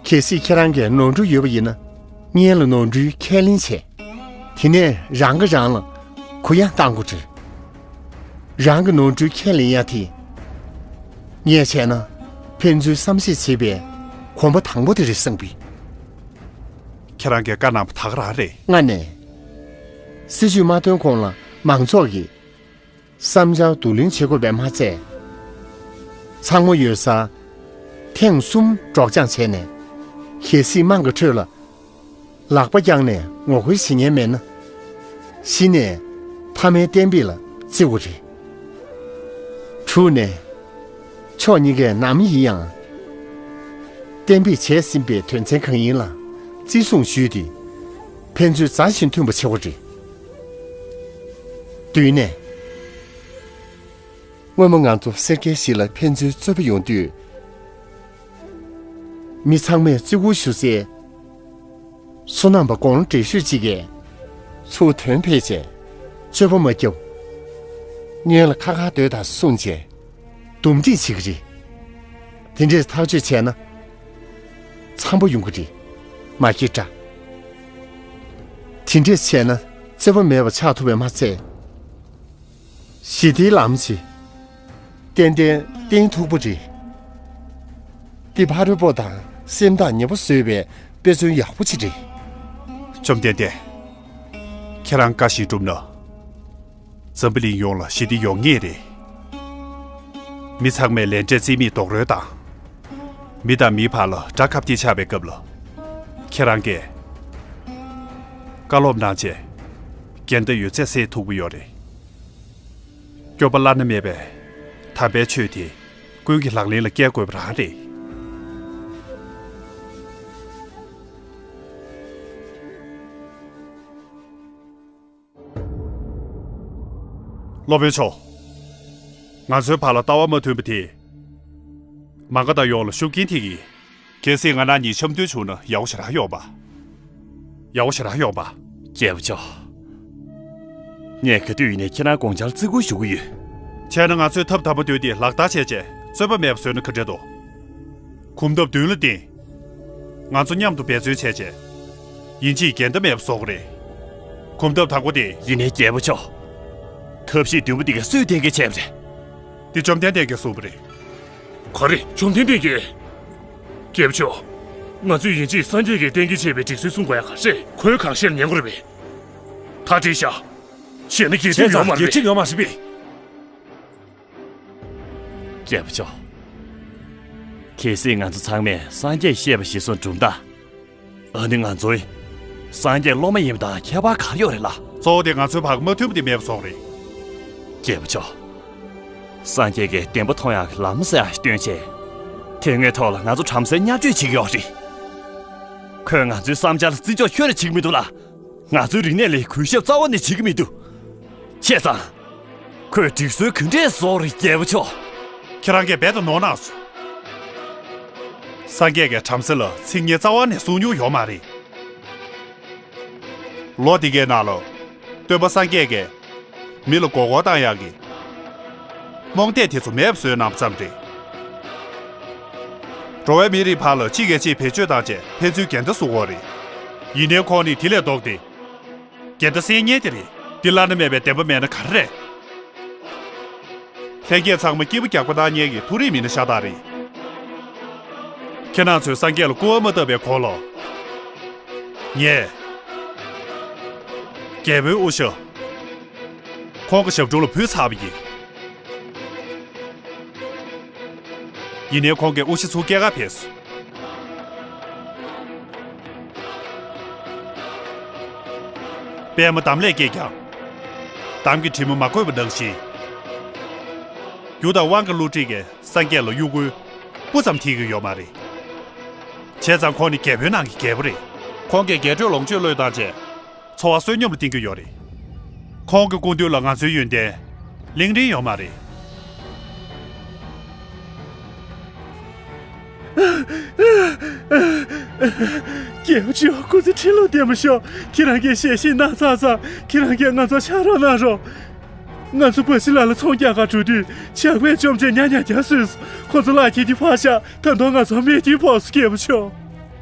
གལ་སྲིད་ཁྱེད་རང་གིས་ནོར་འཁྲུལ་ཡོད་པ་ཡིན་ན། སྔོན་ལ་ནོར་འཁྲུལ་ཁས་ལེན་བྱས། དེ་ནས་རང་གིས་རང་ལ་གུ་ཡངས་གཏང་དགོས་རེད། རང་གི་ནོར་འཁྲུལ་ཁས་ལེན་ཡ་དེ། ངས་བྱས་ན་ཕན་ཚུན་བསམ་ཤེས་བྱེད་པའི་གོམ་པ་དང་པོ་དེ་རེད་བསམ་གི། ཁྱེད་རང་གིས་བཀའ་གནང་བ་ད་ག་རང་རེད། ལྔ་ནས། སྲིད་ཇུས་མ་བཏོན་གོང་ལ་མང་ཚོགས་ཀྱིས་བསམ་འཆར་བསྡུ་ལེན་བྱེད་དགོས་པས་མ་ཚད། ཚང་མ་ཡོད་སར་ཐེངས་གསུམ་སྒྲོག་སྦྱང་བྱས་ནས། གལ་སྲིད་དམངས་ཀྱི་ཁྲོད་ལ་ལག་པ་བརྐྱངས་ནས་ངོ་རྒོལ་བྱེད་མཁན་མེད་ན། གཞི་ནས་མཐའ་མའི་གཏན་འབེབས་ལ་བརྩི་དགོས་རེད། དྲུག་ནས། ཕྱོགས་གཉིས་ཀས་ནམ་ཡིན་ཡང་གཏན་འབེབས་བྱས་ཟིན་པའི་དོན་ཚན་གང་ཡིན་ལ་བརྩི་སྲུང་ཞུས་ཏེ། ཕན་ཚུན་མཛའ་ཞིང་མཐུན་པ་བྱེད་དགོས་རེད། བདུན་ནས། སྔོན་མ་ང་ཚོ་སེར་སྐྱའི་གཞིས་ལ་ཕན་ཚུན་རྩོད་པ་ཡོང་དུས། མི་ཚང་མས་བརྩི་བཀུར་ཞུ་སའི་སོ་ནམ་པ་དགུང་ལོ་བགྲེས་ཤོས་གཅིག་གིས་ཚུར་དོན་ཕེབས་བྱས་རྩོད་པ་མ་བརྒྱབ། སྔོན་ལ་ཁ་ཁ་སྡོད་དང་གསུངས་བྱས་འདུམ་འགྲིག་བྱེད་ཀྱི་རེད། དེ་འདྲས་ཐག་གཅོད་བྱས་ན་འཚམ་པོ་ཡོང་གི་རེད། མ་སྐྱེས་དགྲ། དེ་འདྲས་བྱས་ན་རྩོད་པ་མེད་པ་ཆགས་ཐུབ་པས་མ་ཚད། ཞི་བདེའི་ལམ་ཞིག་ཏན་ཏན་བརྟན་ཐུབ་པ་རེད། འདི་ཕ་རོལ་པོ་དང་སེམས་ཐག་ཉེ་པོ་བཟོས་པའི་དཔེ་མཚོན་ཡག་པོ་ཅིག་རེད། བཅོམ་ལྡན་འདས། ཁྱེད་རང་བཀའ་བཞིན་བསྒྲུབས་ན། འཛམ་བུ་གླིང་ཡོངས་ལ་ཞི་བདེ་ཡོང་ངེས་རེད། མི་ཚང་མས་ལས་འབྲས་རྩིས་མེད་རྡོག་རོལ་དང་། མི་དང་མིའི་བར་ལ་དགྲ་ཁ་གཏད་ཆགས་པའི་སྐབས་ལ། ཁྱེད་རང་གིས་བཀའ་སློབ་གནང་རྗེས། འགལ་ཟླ་ཡོད་ཚད་སེལ་ཐུབ་ཀྱི་ཡོད་རེད། སྐྱོབ་པ་བླ་ན་མེད་པའི་དམ་པའི་ཆོས་དེ་ཀུན་གྱི་ལག་ལེན་ལ་བསྐྱལ་དགོས་པ་རང་རེད། སློབ་དཔོན་མཆོག་ང་ཚོའི་བར་ལ་ལྟ་བ་མ་མཐུན་པ་དེས། མ་ག་དྷ་ཡོངས་ལ་ཤུགས་རྐྱེན་ཐེབས་ཀྱི། གལ་སྲིད་ང་རང་གཉིས་འཆམ་མཐུན་བྱུང་ན་ཡག་པོ་ཞེ་དྲག་ཡོང་པ། ཡག་པོ་ཞེ་དྲག་ཡོང་པ། རྒྱལ་པོ་མཆོག་ངས་ག་དུས་ཡིན་ནའི་ཁྱེད་རང་དགོངས་འཆར་བརྩི་བཀུར་ཞུ་གི་ཡོད། བྱས་ན་ང་ཚོས་ཐབས་དམ་པ་བཏོན་ཏེ་ལག་བསྟར་བྱས་རྗེས་རྩོད་པ་མེད་པ་བཟོས་ན་ག་འདྲ་འདུག་གོམ་སྟབས་མདུན་ལ་བསྟན། ང་ཚོ་མཉམ་དུ་འབད་བརྩོན་བྱས་རྗེས། ཡིན་གཅིག་འགལ་ཟླ་མེད་པ་བཟོ་དགོས་རེད། གོམ་སྟབས་དང་པོ་དེ། ཡིན་ནའི་རྒྱལ་པོ་མཆོག་ཐབས་ཤེས་བདུན་པོ་འདི་ག་སུས་གཏན་འཁེལ་བྱས་པ་རེད། འདི་བཅོམ་ལྡན་འདས་ཀྱིས་གསུངས་པ་རེད། ག་རེ། བཅོམ་ལྡན་འདས་ཀྱིས། རྒྱལ་པོ་མཆོག་ང་ཚོས་ཡིན་གཅིག་སངས་རྒྱས་ཀྱིས་གཏན་འཁེལ་བྱས་པའི་སྒྲིག་སྲོལ་སྲུང་དགོས་ཡ་ག་རེ། ཁོས་གང་བཤད་ལ་ཉན་དགོས་རེད་པས། ད་བྲིས་བཞག་བཤད་ན་འགལ་འཁྲིམས་ཡོད་མ་རེད་པས། རྒྱལ་པོ་མཆོག་གལ་སྲིད་ང་ཚོ་ཚང་མས་སངས་རྒྱས་བཤད་པ་གཞིར་བཟུང་བསྒྲུབ་ན། ཨ་ནི་ང་ཚོའི་སངས་རྒྱས་སློབ་མ་ཡིན་པ་དང་ཁྱད་པར་ག་རེ་ཡོད་རེད་ལགས། གཙོ་བོ་དེ་ང་ཚོའི་བར་མ་མཐུན་པ་དེ་མེད་པ་བཟོ་དགོས་རེད། རྒྱལ་པོ་མཆོག་སངས་རྒྱས་ཀྱིས་བདེན་པ་མཐོང་ཡག་གི་ལམ་ཟེར་ཡག་ཞིག་སྟོན་བྱས། དེ་སྔའི་ཐོག་ལ་ང་ཚོ་བྲམ་ཟེའི་བརྙས་བཅོས་བྱེད་ཀྱི་ཡོད་རེད། ཁོས་ང་ཚོའི་བསམ་འཆར་ལ་བརྩི་འཇོག་ཁྱོན་ནས་བྱེད་ཀྱི་མི་འདུག་ལགས། ང་ཚོའི་རིག་གནས་ལ་གུས་ཞབས་རྩ་བ་ནས་བྱེད་ཀྱི་མི་འདུག་བྱས་ཙང་། ཁོས་སྒྲིག་སྲོལ་ག་འདྲས་བཟོས་རེད། རྒྱལ་པོ་མཆོག་ཁྱེད་རང་གིས་རྦད་དེ་ནོར་གནང་སོང་། སངས་རྒྱས་ཀྱིས་བྲམ་ཟེ་ལ་ཚིག་ངན་རྩ་བ་ནས་གསུང་མྱོང་ཡོད་མ་རེད། ལོ་འདི་གའི་ནང་ལ། སྟོན་པ་སངས་རྒྱས་ཀྱིས། མི་ལ་མགོ་སྐོར་བཏང་ཡག་གི་རྨོངས་དད་དེ་ཚོ་མེད་པ་བཟོས་གནང་བ་ཙམ་རེད། འགྲོ་བའི་མིའི་རིགས་བར་ལ་གཅིག་གིས་གཅིག་བེད་སྤྱོད་བཏང་བྱས་ཕན་ཚུན་འགལ་ཟླ་བཟོ་གི་ཡོད་རེད། ཡིན་ནའི་ཁོང་ནི་དེ་ལས་ལྡོག་སྟེ། འགལ་ཟླ་སེལ་མཁན་དེ་རེད། འདི་བླ་ན་མེད་པའི་བདེན་པ་མེད་ན་ག་རེ་རེད། ལྷན་རྒྱས་ཚང་མ་སྐྱིད་པོ་རྒྱག་པ་གནང་མཁན་གྱི་མཐོ་རིས་མི་སྣ་ཤ་སྟག་རེད། ཁྱེད་རང་ཚོས་སངས་རྒྱས་ལ་སྐུར་བ་མ་བཏབ་པའི་གོང་ལ། ངས། རྒྱལ་པོའི་དབུ་ཞྭ། ཁོང་གི་ཞབས་དྲུང་ལ་ཕུལ་ཚར་བ་ཡིན། ཡིན་ནའི་ཁོང་གིས་དབུ་ཞྭ་ཚུར་སྐྱེལ་ག་ཕེབས་སོང་། པད་མ་འདམ་ལས་སྐྱེས་ཀྱང་། འདམ་གྱི་དྲི་མ་མ་གོས་པ་ནང་བཞིན། རྒྱུ་དང་དབང་གི་བསླུ་བྲིད་ཀྱིས་སངས་རྒྱས་ལ་གཡོ་འགུལ་སྤུ་ཙམ་ཐེབས་ཀྱི་ཡོད་མ་རེད། བྱས་ཙང་ཁོང་ནི་རྒྱལ་པོའི་ནང་གི་རྒྱལ་པོ་རེད། ཁོང་གིས་རྒྱས་སྤྲོས་ལོངས་སྤྱོད་བློས་བཏང་བྱས། འཚོ་བ་བསོད་སྙོམས་ལ་བརྟེན་གྱི་ཡོད་རེད། ཁོང་གི་སྐུ་མདུན་ལ་ང་ཚོའི་ཡོན་ཏན་གླེང་རིན་ཡོད་མ་རེད། རྒྱལ་པོ་མཆོག་སྐུ་ཚེ་ཁྲི་ལོ་བརྟན་པར་ཤོག་ཁྱེད་རང་གིས་ཞལ་བཞེས་གནང་ཚར་ཙང་ཁྱེད་རང་གིས་ང་ཚོར་ཕྱག་རོགས་གནང་རོགས། ང་ཚོ་བ་ཤི་ལ་ལ་ཚོང་རྒྱག་གར་འགྲོ་དུས་ཇག་པས་བཅོམ་བྱས་ཉག་ཉག་རྒྱག་བཟོས་སོང་། ཁོ་ཚོ་གླགས་ཁྱེར་གྱིས་ཕར་བཞག་ད་དུང་ང་ཚོར་རྨས་སྐྱོན་ཕོག་སོང་རྒྱལ་པོ་མཆོག་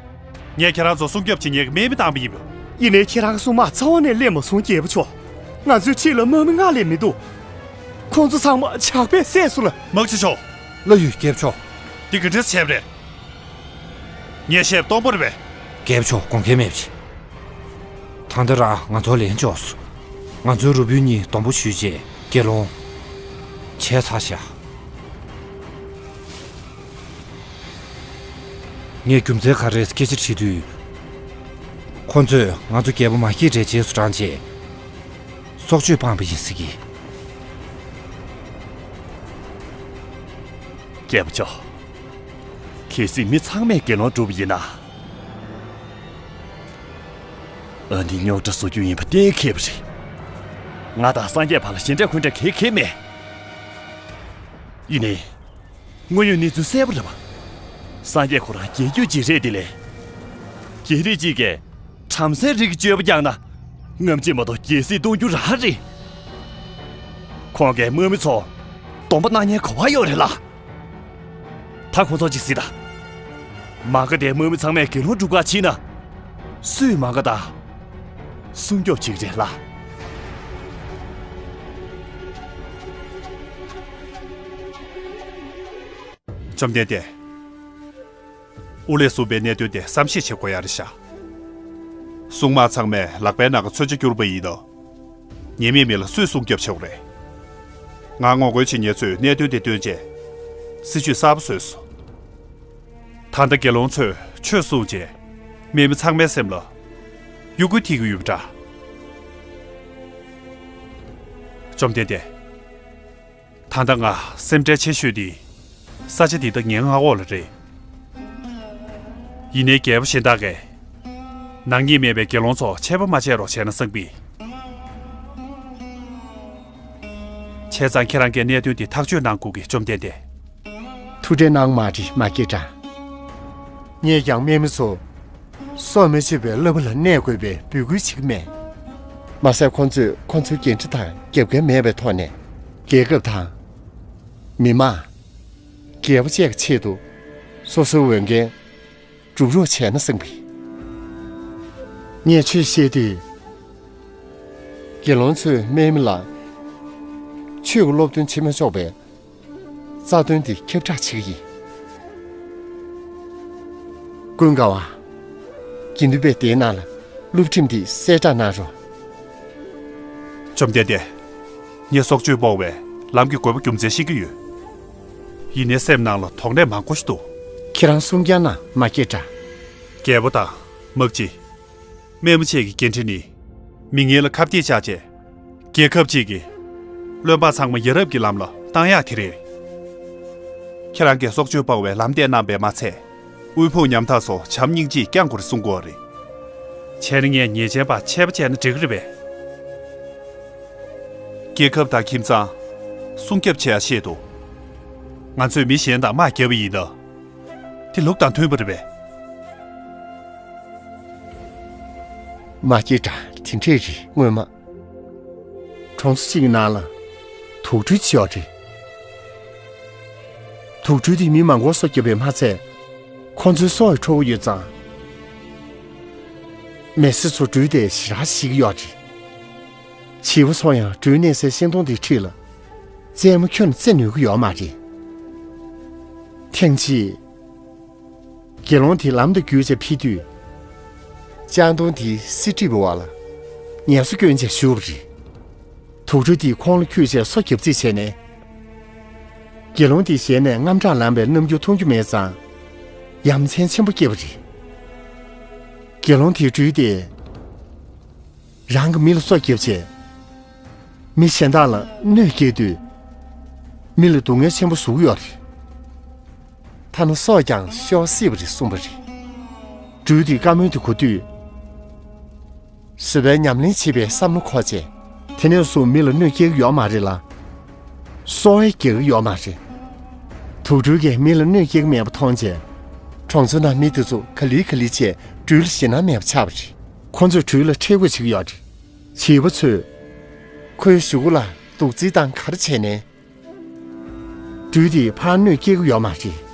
ངས་ཁྱེད་རང་ཚོ་སྲུང་སྐྱོབ་བྱེད་མཁན་གྱི་དམག་མི་བཏང་བ་ཡིན་པ། ཡིན་ནའི་ཁྱེད་རང་གི་སྲུང་དམག་རྩ་བ་ནས་སླེབས་མ་སོང་རྒྱལ་པོ་མཆོག་ང་ཚོའི་འཁྲིས་ལ་དམག་མི་ལྔ་ལས་མི་འདུག་ཁོང་ཚོ་ཚང་མ་ཇག་པས་བསད་སོང་ལ། དམག་སྤྱི་མཆོག་བླ་ཡུལ་རྒྱལ་པོ་མཆོག་འདི་ག་འདྲས་བྱས་པ་རེད། ངས་བཤད་པ་སྟོང་པ་རེད་པས། རྒྱལ་པོ་མཆོག་དགོངས་འགལ་མེད་པ་བྱེད། ད་ལྟ་རང་ང་ཚོ་ལན་འཇོག་སོང་། ང་ཚོའི་རུ་དཔོན་གཉིས་སྡོང་པོ་གཞུས་རྗེས་དགེ་སློང་བྱས་ཚར་ཤག་ངས་རྒྱུ་མཚན་ག་རེ་སྐད་ཆ་དྲིས་དུས། ཁོ་ཚོས་ང་ཚོ་རྒྱལ་པོ་མ་སྐྱེས་དགྲའི་རྗེས་སུ་འབྲངས་རྗེས། སྲོག་གཅོད་སྤངས་པ་ཡིན་ཟེར་གི། རྒྱལ་པོ་མཆོག་གལ་སྲིད་མི་ཚང་མས་དགེ་སློང་བསྒྲུབས་པ་ཡིན་ན། ཨ་ནི་རྙོག་དྲ་བཟོ་རྒྱུ་ཡིན་པ་གཏན་འཁེལ་བ་རེད། ང་དང་སངས་རྒྱས་བར་ལ་ཞེ་འགྲས་འཁོན་འགྲས་གང་ཡང་མེད། ཡིན་ནའི། དངོས་ཡོད་གནས་ཚུལ་གསལ་པོ་རེད་པ། སངས་རྒྱས་ཁོ་རང་རྒྱལ་རྒྱུད་ཅིག་རེད་དེ་ལས། རྒྱལ་རིགས་གཅིག་གིས་བྲམ་ཟེའི་རིགས་ཀྱི་སྤྱོད་པ་བསྐྱངས་ན། ངོམ་ཆེ་མ་གཏོགས་རྒྱལ་སྲིད་གཏོང་རྒྱུ་རང་རེད། ཁོང་གིས་དམག་མི་ཚོ་སྡོམ་པ་གནང་མཁན་ག་པར་ཡོད་རེད་ལགས། ད་ཁོང་ཚོ་ཅིག་གཟིགས་དང་། མ་ག་དེ་དམག་མི་ཚང་མས་དགེ་སློང་སྒྲུབ་ག་ཕྱིན་ན། སུས་མ་ག་དང་སྲུང་སྐྱོབ་བྱེད་ཀྱི་རེད་ལགས། བཅོམ་ལྡན་འདས། དབུ་ལས་གསུངས་པའི་གནད་དོན་དེ་བསམ་ཤེས་བྱེད་དགོས་ཡ་རེད་ཤག་སྲུང་དམག་ཚང་མས་ལག་པའི་ནང་གི་མཚོན་ཆ་བསྐྱུར་པ་ཡིན་ནོ། ཉེས་མེད་མི་ལ་སུས་སྲུང་སྐྱོབ་བྱེད་དགོས་རེད། ང་ངོ་རྒོལ་བྱེད་མཁན་ཚོས་གནད་དོན་དེ་བཏོན་རྗེས། སྲིད་ཇུས་གསར་པ་བཟོས་སོང་། ད་ལྟ་དགེ་སློང་ཚོས་ཆོས་གསུངས་རྗེས། དམག་མི་ཚང་མའི་སེམས་ལ་གཡོ་འགུལ་ཐེབས་ཀྱི་ཡོད་པ་འདྲ། བཅོམ་ལྡན་འདས། ད་ལྟ་ང་སེམས་ཁྲལ་ཆེ་ཤོས་དེ་ས་ཆ་འདི་དང་ངའི་མངའ་འོག་ལ་རེད། ཡིན་ནའི་རྒྱལ་པོ་གཞན་དག་གིས་ནག་ཉེས་མེད་པའི་དགེ་སློང་ཚོ་ཆད་པ་མ་བྱས་རོགས་བྱས་ན་བསམ་གི། བྱས་ཙང་ཁྱེད་རང་གིས་གནད་དོན་འདི་ཐག་གཅོད་གནང་དགོས་ཀྱི། བཅོམ་ལྡན་འདས། ཐུགས་ཁྲལ་གནང་མ་དྲིས་མ་སྐྱེས་དྲ། ངས་ཀྱང་དམག་མི་ཚོ་སྲོག་མི་གཅོད་པའི་བསླབ་པ་ལ་གནས་དགོས་པའི་འབོད་སྐུལ་བྱེད་ཀྱི་མེད། མ་ཟད་ཁོང་ཚོས་ཁོང་ཚོའི་འགན་འཁྲི་དང་རྒྱབ་འགལ་མེད་པའི་ཐོག་ནས་རྒྱལ་ཁབ་དང་། མི་དམངས། རྒྱལ་པོ་བཅས་ཀྱི་ཆེད་དུ་ སོ་སོའི་འོས་འགན་སྒྲུབ་རོགས་བྱས་ན་བསམ་གི། ངས་ཆོས་བཤད་དུས། དགེ་སློང་ཚོས་སྨན་མི་ལ་ཆོས་ཀྱི་སློབ་སྟོན་བྱེད་མི་ཆོག་པའི་རྩ་དོན་དེ་ཁྱབ་བསྒྲགས་བྱེད་ཀྱི་ཡིན། ཀུན་དགའ་བ། དགེ་འདུན་པས་དེའི་ནང་ལ་སློབ་ཁྲིམས་འདི་གསལ་བསྒྲགས་གནང་རོགས། བཅོམ་ལྡན་འདས། ངས་སྲོག་གཅོད་སྤོང་བའི་ལམ་གྱི་དགོས་པ་རྒྱུ་མཚན་ཤེས་ཀྱི་ཡོད། ཡིན་ནའི་སེམས་ནང་ལ་དོགས་གནས་མང་པོ་ཞིག་འདུག། ཁྱེད་རང་གསུང་རྐྱང་ན་མ་སྐྱེས་དྲ། རྒྱལ་པོ་དང་དམག་སྤྱི། དམན་མོ་བཅས་ཀྱི་འགན་འཁྲི་ནི། མི་ངན་ལ་ཁ་གཏད་བཅག་བྱས། རྒྱལ་ཁབ་ཅིག་གི་བློན་འབངས་ཚང་མ་ཡ་རབས་ཀྱི་ལམ་ལ་བཏང་ཡག་དེ་རེད། ཁྱེད་རང་གིས་སྲོག་གཅོད་སྤོང་བའི་ལམ་སྟོན་གནང་བས་མ་ཚད། དབུལ་ཕོངས་ཉམ་ཐག་སོགས་བྱམས་སྙིང་རྗེས་བསྐྱང་དགོས་རེད་གསུང་གི་ཡོད་རེད། བྱས་ན་ངས་ཉེས་ཅན་པ་ཆད་པ་བྱས་ན་འགྲིག་གི་རེད་པས། རྒྱལ་ཁབ་དང་ཁྱིམ་ཚང་སྲུང་སྐྱོབ་བྱེད་ཡ་ཆེད་དུ། ང་ཚོས་མི་གཞན་དང་དམག་བརྒྱབ་པ་ཡིན་ན། དེ་ལུགས་དང་མཐུན་པ་རེད་པས། མ་སྐྱེས་དྲ་དེ་འདྲས་རེད། སྔོན་མ་གྲོང་ཚོ་གཅིག་གི་ནང་ལ་དུག་སྦྲུལ་ཅིག་ཡོད་རེད། དུག་སྦྲུལ་དེས་མི་མང་པོར་སྲོག་བསྐྱབས་པས་མ་ཚད། ཁོ་ཚོའི་སྲོག་ཡང་འཕྲོག་གི་ཡོད་ཙང་། མི་སེར་ཚོ་སྦྲུལ་དེ་ཞེ་དྲག་ཤི་གི་ཡོད་རེད། བྱིས་པ་ཚོ་ཡང་སྦྲུལ་གནས་སའི་ཤིང་སྡོང་དེའི་འཁྲིས་ལ་རྩེད་མོ་ཁྱོན་ནས་རྩེ་ནུས་ཀྱི་ཡོད་མ་རེད། ཐེངས་གཅིག་དགེ་སློང་དེ་ལམ་དུ་བརྒྱུད་བྱས་ཕེབས་དུས། ལྕང་སྡོང་དེའི་སིལ་གྲིབ་འོག་ལ་ངལ་གསོ་སྐྱོན་བྱས་བཞུགས་པ་རེད། དུག་སྦྲུལ་དེས་ཁོང་ལ་འཁྱུད་བྱས་སོ་བརྒྱབ་རྩིས་བྱས་ནས། དགེ་སློང་དེའི་ཞལ་ནས་དངངས་སྐྲག་ལངས་པའི་རྣམ་འགྱུར་མཐོང་རྒྱུ་མེད་ཙང་། ཡ་མཚན་ཆེན་པོ་སྐྱེས་པ་རེད། དགེ་སློང་དེས་སྦྲུལ་དེ་རང་གི་མི་ལ་སོ་བརྒྱབ་བྱས། མི་གཞན་དག་ལ་གནོད་སྐྱེལ་དུས། མི་ལ་སྡུག་བསྔལ་ཆེན་པོ་བཟོ་གི་ཡོད་རེད། ཐ་ན་སྲོག་ཀྱང་ཤོར་སྲིད་པ་རེད་གསུངས་པ་རེད། སྦྲུལ་དེས་བཀའ་མོལ་དེ་གོ་དུས། བཟོད་པའི་ཉམས་ལེན་བྱེད་པའི་བསམ་བློ་འཁོར་བྱས། དེ་ནས་བཟུང་མི་ལ་གནོད་སྐྱེལ་གྱི་ཡོད་མ་རེད་ལ། གསོ་བ་རྒྱག་གི་ཡོད་མ་རེད། དུག་སྦྲུལ་གྱིས་མི་ལ་གནོད་སྐྱེལ་གྱི་མེད་པ་མཐོང་བྱས། གྲོང་ཚོ་ནང་མི་དེ་ཚོ་ག་ལེ་ག་ལེ་བྱས་སྦྲུལ་ལ་ཞེད་སྣང་མེད་པ་ཆགས་པ་རེད། ཁོ་ཚོས་སྦྲུལ་ལ་ཁྲེལ་དགོད་བྱེད་ཀྱི་ཡོད་རེད། བྱིས་པ་ཚོས་ཁོའི་གཟུགས་པོ་ལ་དུག་རྩི་དང་ག་རེ་བྱས་ནས། སྦྲུལ་དེས་ཕར་གནོད་སྐྱེལ་གྱི་ཡོད་མ་རེད།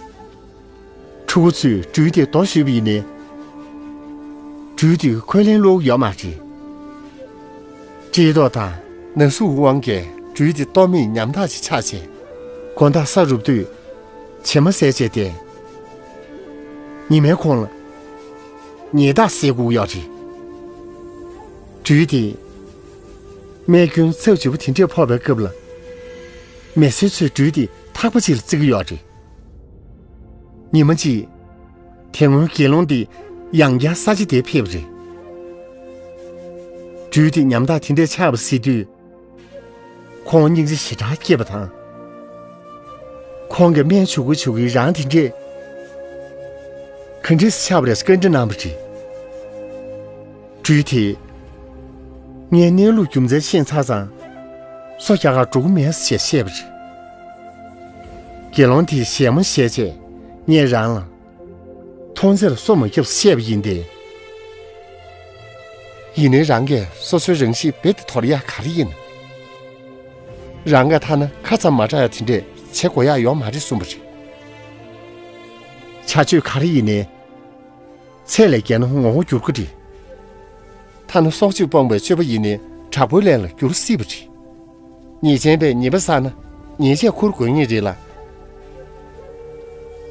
ཕྲུ་གུ་ཚོས་སྦྲུལ་དེ་རྡོ་གཞུས་པ་ཡིན་ནའི། སྦྲུལ་དེས་འཁོན་ལན་སློག་གི་ཡོད་མ་རེད། བཀྲེས་ལྟོགས་དང་ན་ཟུག་དབང་གིས་སྦྲུལ་དེ་ལྟོ་མེད་ཉམ་ཐག་ཅིག་ཆགས་བྱས། དགོང་དག་ས་རུབ་དུས་བྱེ་མ་བཟས་བྱས་ཏེ། ཉི་མའི་གུང་ལ་ཉི་ཟླ་བཟས་དགོས་ཀྱི་ཡོད་རེད། སྦྲུལ་དེས་རྨས་སྐྱོན་ཚབས་ཆེ་པོ་དེ་འདྲས་ཕོག་པའི་སྐབས་ལ། མི་སེར་ཚོས་སྦྲུལ་དེ་ཐག་པ་གཅིག་ལ་བརྩི་གི་ཡོད་རེད། ཉི་མ་གཅིག་དེ་སྔོན་དགེ་སློང་དེ་ཡང་བསྐྱར་ས་ཆ་དེར་ཕེབས་པ་རེད། སྦྲུལ་དེ་ཉམ་ཐག་དེ་འདྲས་ཆགས་པ་གཟིགས་དུས། ཁོང་སྙིང་རྗེ་ཞེ་དྲག་སྐྱེས་པ་དང་། ཁོང་གིས་སྨན་ཞུ་གི་ཞུ་གི་རང་དེ་འདྲས་ག་འདྲས་སེ་ཆགས་པ་རེད་བཀའ་འདྲི་གནང་བ་རེད། སྦྲུལ་དེས། ངས་གནས་ལུགས་རྒྱུ་མཚན་ཤེས་ཚར་ཙང་། སོ་རྒྱག་གར་འགྲོ་གི་མེད་ཟེར་བཤད་པ་རེད། དགེ་སློང་དེས་ཞལ་མོ་བཞེས་བྱས་ངས་རང་ལ། མཐོང་ཚེར་སོ་མ་བརྒྱབ་བཤད་པ་ཡིན་ཏེ། ཡིན་ནའི་རང་གིས་སོ་སོའི་རང་གཤིས་རྦད་དེ་དོར་ཡག་ག་རེ་ཡིན། རང་ག་ཐ་ན་ཁ་ཙམ་མ་གྲག་ཡ་དེ་འདྲས་བྱེད་དགོས་ཡག་ཡོད་མ་རེད་གསུངས་པ་རེད། བྱ་སྤྱོད་ག་རེ་ཡིན་ནའི། ཚད་ལས་བརྒལ་ན་ངོ་བོ་འགྱུར་གི་རེད། ཐ་ན་སྲོག་གཅོད་སྤོང་བའི་སྤྱོད་པ་ཡིན་ནའི་དྲག་པོའི་ལས་ལ་འགྱུར་སྲིད་པ་རེད། ཉེས་ཅན་པས་ཉེས་པ་བསགས་ན་ཉེས་ཆད་འཁུར་དགོས་ངེས་རེད་ལ།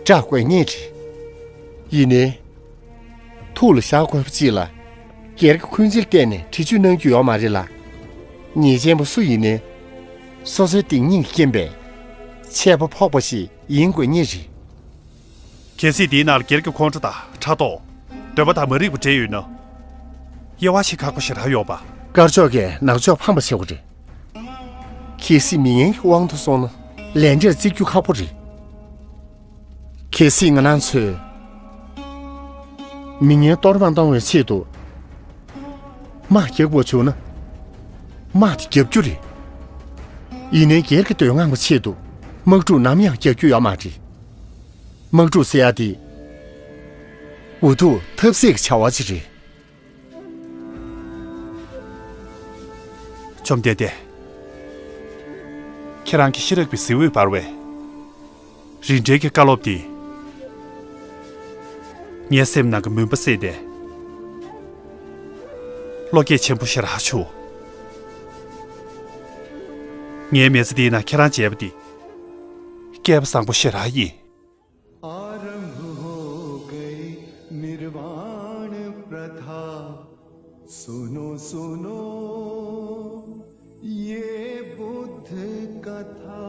སྐྲག་དགོས་ངེས་རེད། ཡིན་ནའི། ཐུགས་ལ་བཞག་དགོས་པ་གཅིག་ལ། སྒེར་གྱི་འཁོན་འཛིན་བརྟེན་ནས་འདྲི་གཅོད་གནང་རྒྱུ་ཡོད་མ་རེད་ལ། ཉེས་ཅན་པ་སུ་ཡིན་ནའི། སོ་སོའི་སྡིག་ཉེས་ཀྱི་རྐྱེན་པས། ཆད་པ་ཕོག་པ་ཞིག་ཡིན་དགོས་ངེས་རེད། གལ་སྲིད་འདིའི་ནང་ལ་སྒེར་གྱི་ཁོང་ཁྲོ་དང་ཕྲག་དོག་འདོད་པ་དང་མ་རིག་པ་འདྲེས་ཡོད་ན། དབྱེ་བ་ཕྱེ་ཁག་པོ་ཞེ་དྲག་ཡོད་པ། དཀར་ཕྱོགས་ཀྱིས་ནག་ཕྱོགས་ཕངས་པ་བྱེད་དགོས་རེད། གལ་སྲིད་མི་ངན་གྱི་དབང་དུ་སོང་ན་ལས་འབྲས་བརྩི་རྒྱུ་ཁག་པོ་རེད། གལ་སྲིད་ང་རང་ཚོས་མི་ངན་གཏོར་མ་གཏོང་བའི་ཆེད་དུ་དམག་རྒྱག་དགོས་བྱུང་ན། དམག་དེ་རྒྱབ་རྒྱུ་རེད། ཡིན་ནའི་སྒེར་གྱི་འདོད་རྔམ་གྱི་ཆེད་དུ་དམག་འཁྲུག་ནམ་ཡང་རྒྱག་རྒྱུ་ཡོད་མ་རེད། དམག་འཁྲུག་ཟེར་ཡ་དེ། འུ་ཐུག་ཐབས་ཟད་ཀྱི་བྱ་བ་ཅིག་རེད། བཅོམ་ལྡན་འདས། ཁྱེད་རང་གི་ཤེས་རབ་ཀྱི་གཟི་འོད་འབར་བའི་རིན་བྲལ་གྱི་བཀའ་སློབ་འདིས། ངའི་སེམས་ནང་གི་མུན་པ་བསལ་ཏེ། བློ་སྐྱེད་ཆེན་པོ་ཞེ་དྲག་བྱུང་། ངའི་མི་ཚེ་འདིའི་ནང་ཁྱེད་རང་མཇལ་བ་འདི། སྐལ་བ་བཟང་པོ་ཞེ་དྲག་ཡིན། आरंभ हो गई निर्वाण प्रथा। सुनो सुनो ये बुद्ध कथा।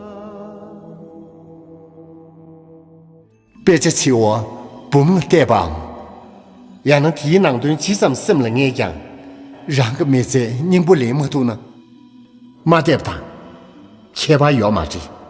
དཔེ་ཆ་ཆེ་བ་འབུམ་ལ་བལྟས་པའམ། ཡང་ན་དེའི་ནང་དོན་ཇི་ཙམ་སེམས་ལ་ངེས་ཀྱང་། རང་གི་མི་ཚེ་སྙིང་པོ་ལེན་མ་ཐུབ་ན། མ་བལྟས་པ་དང་ཁྱད་པར་ཡོད་མ་རེད།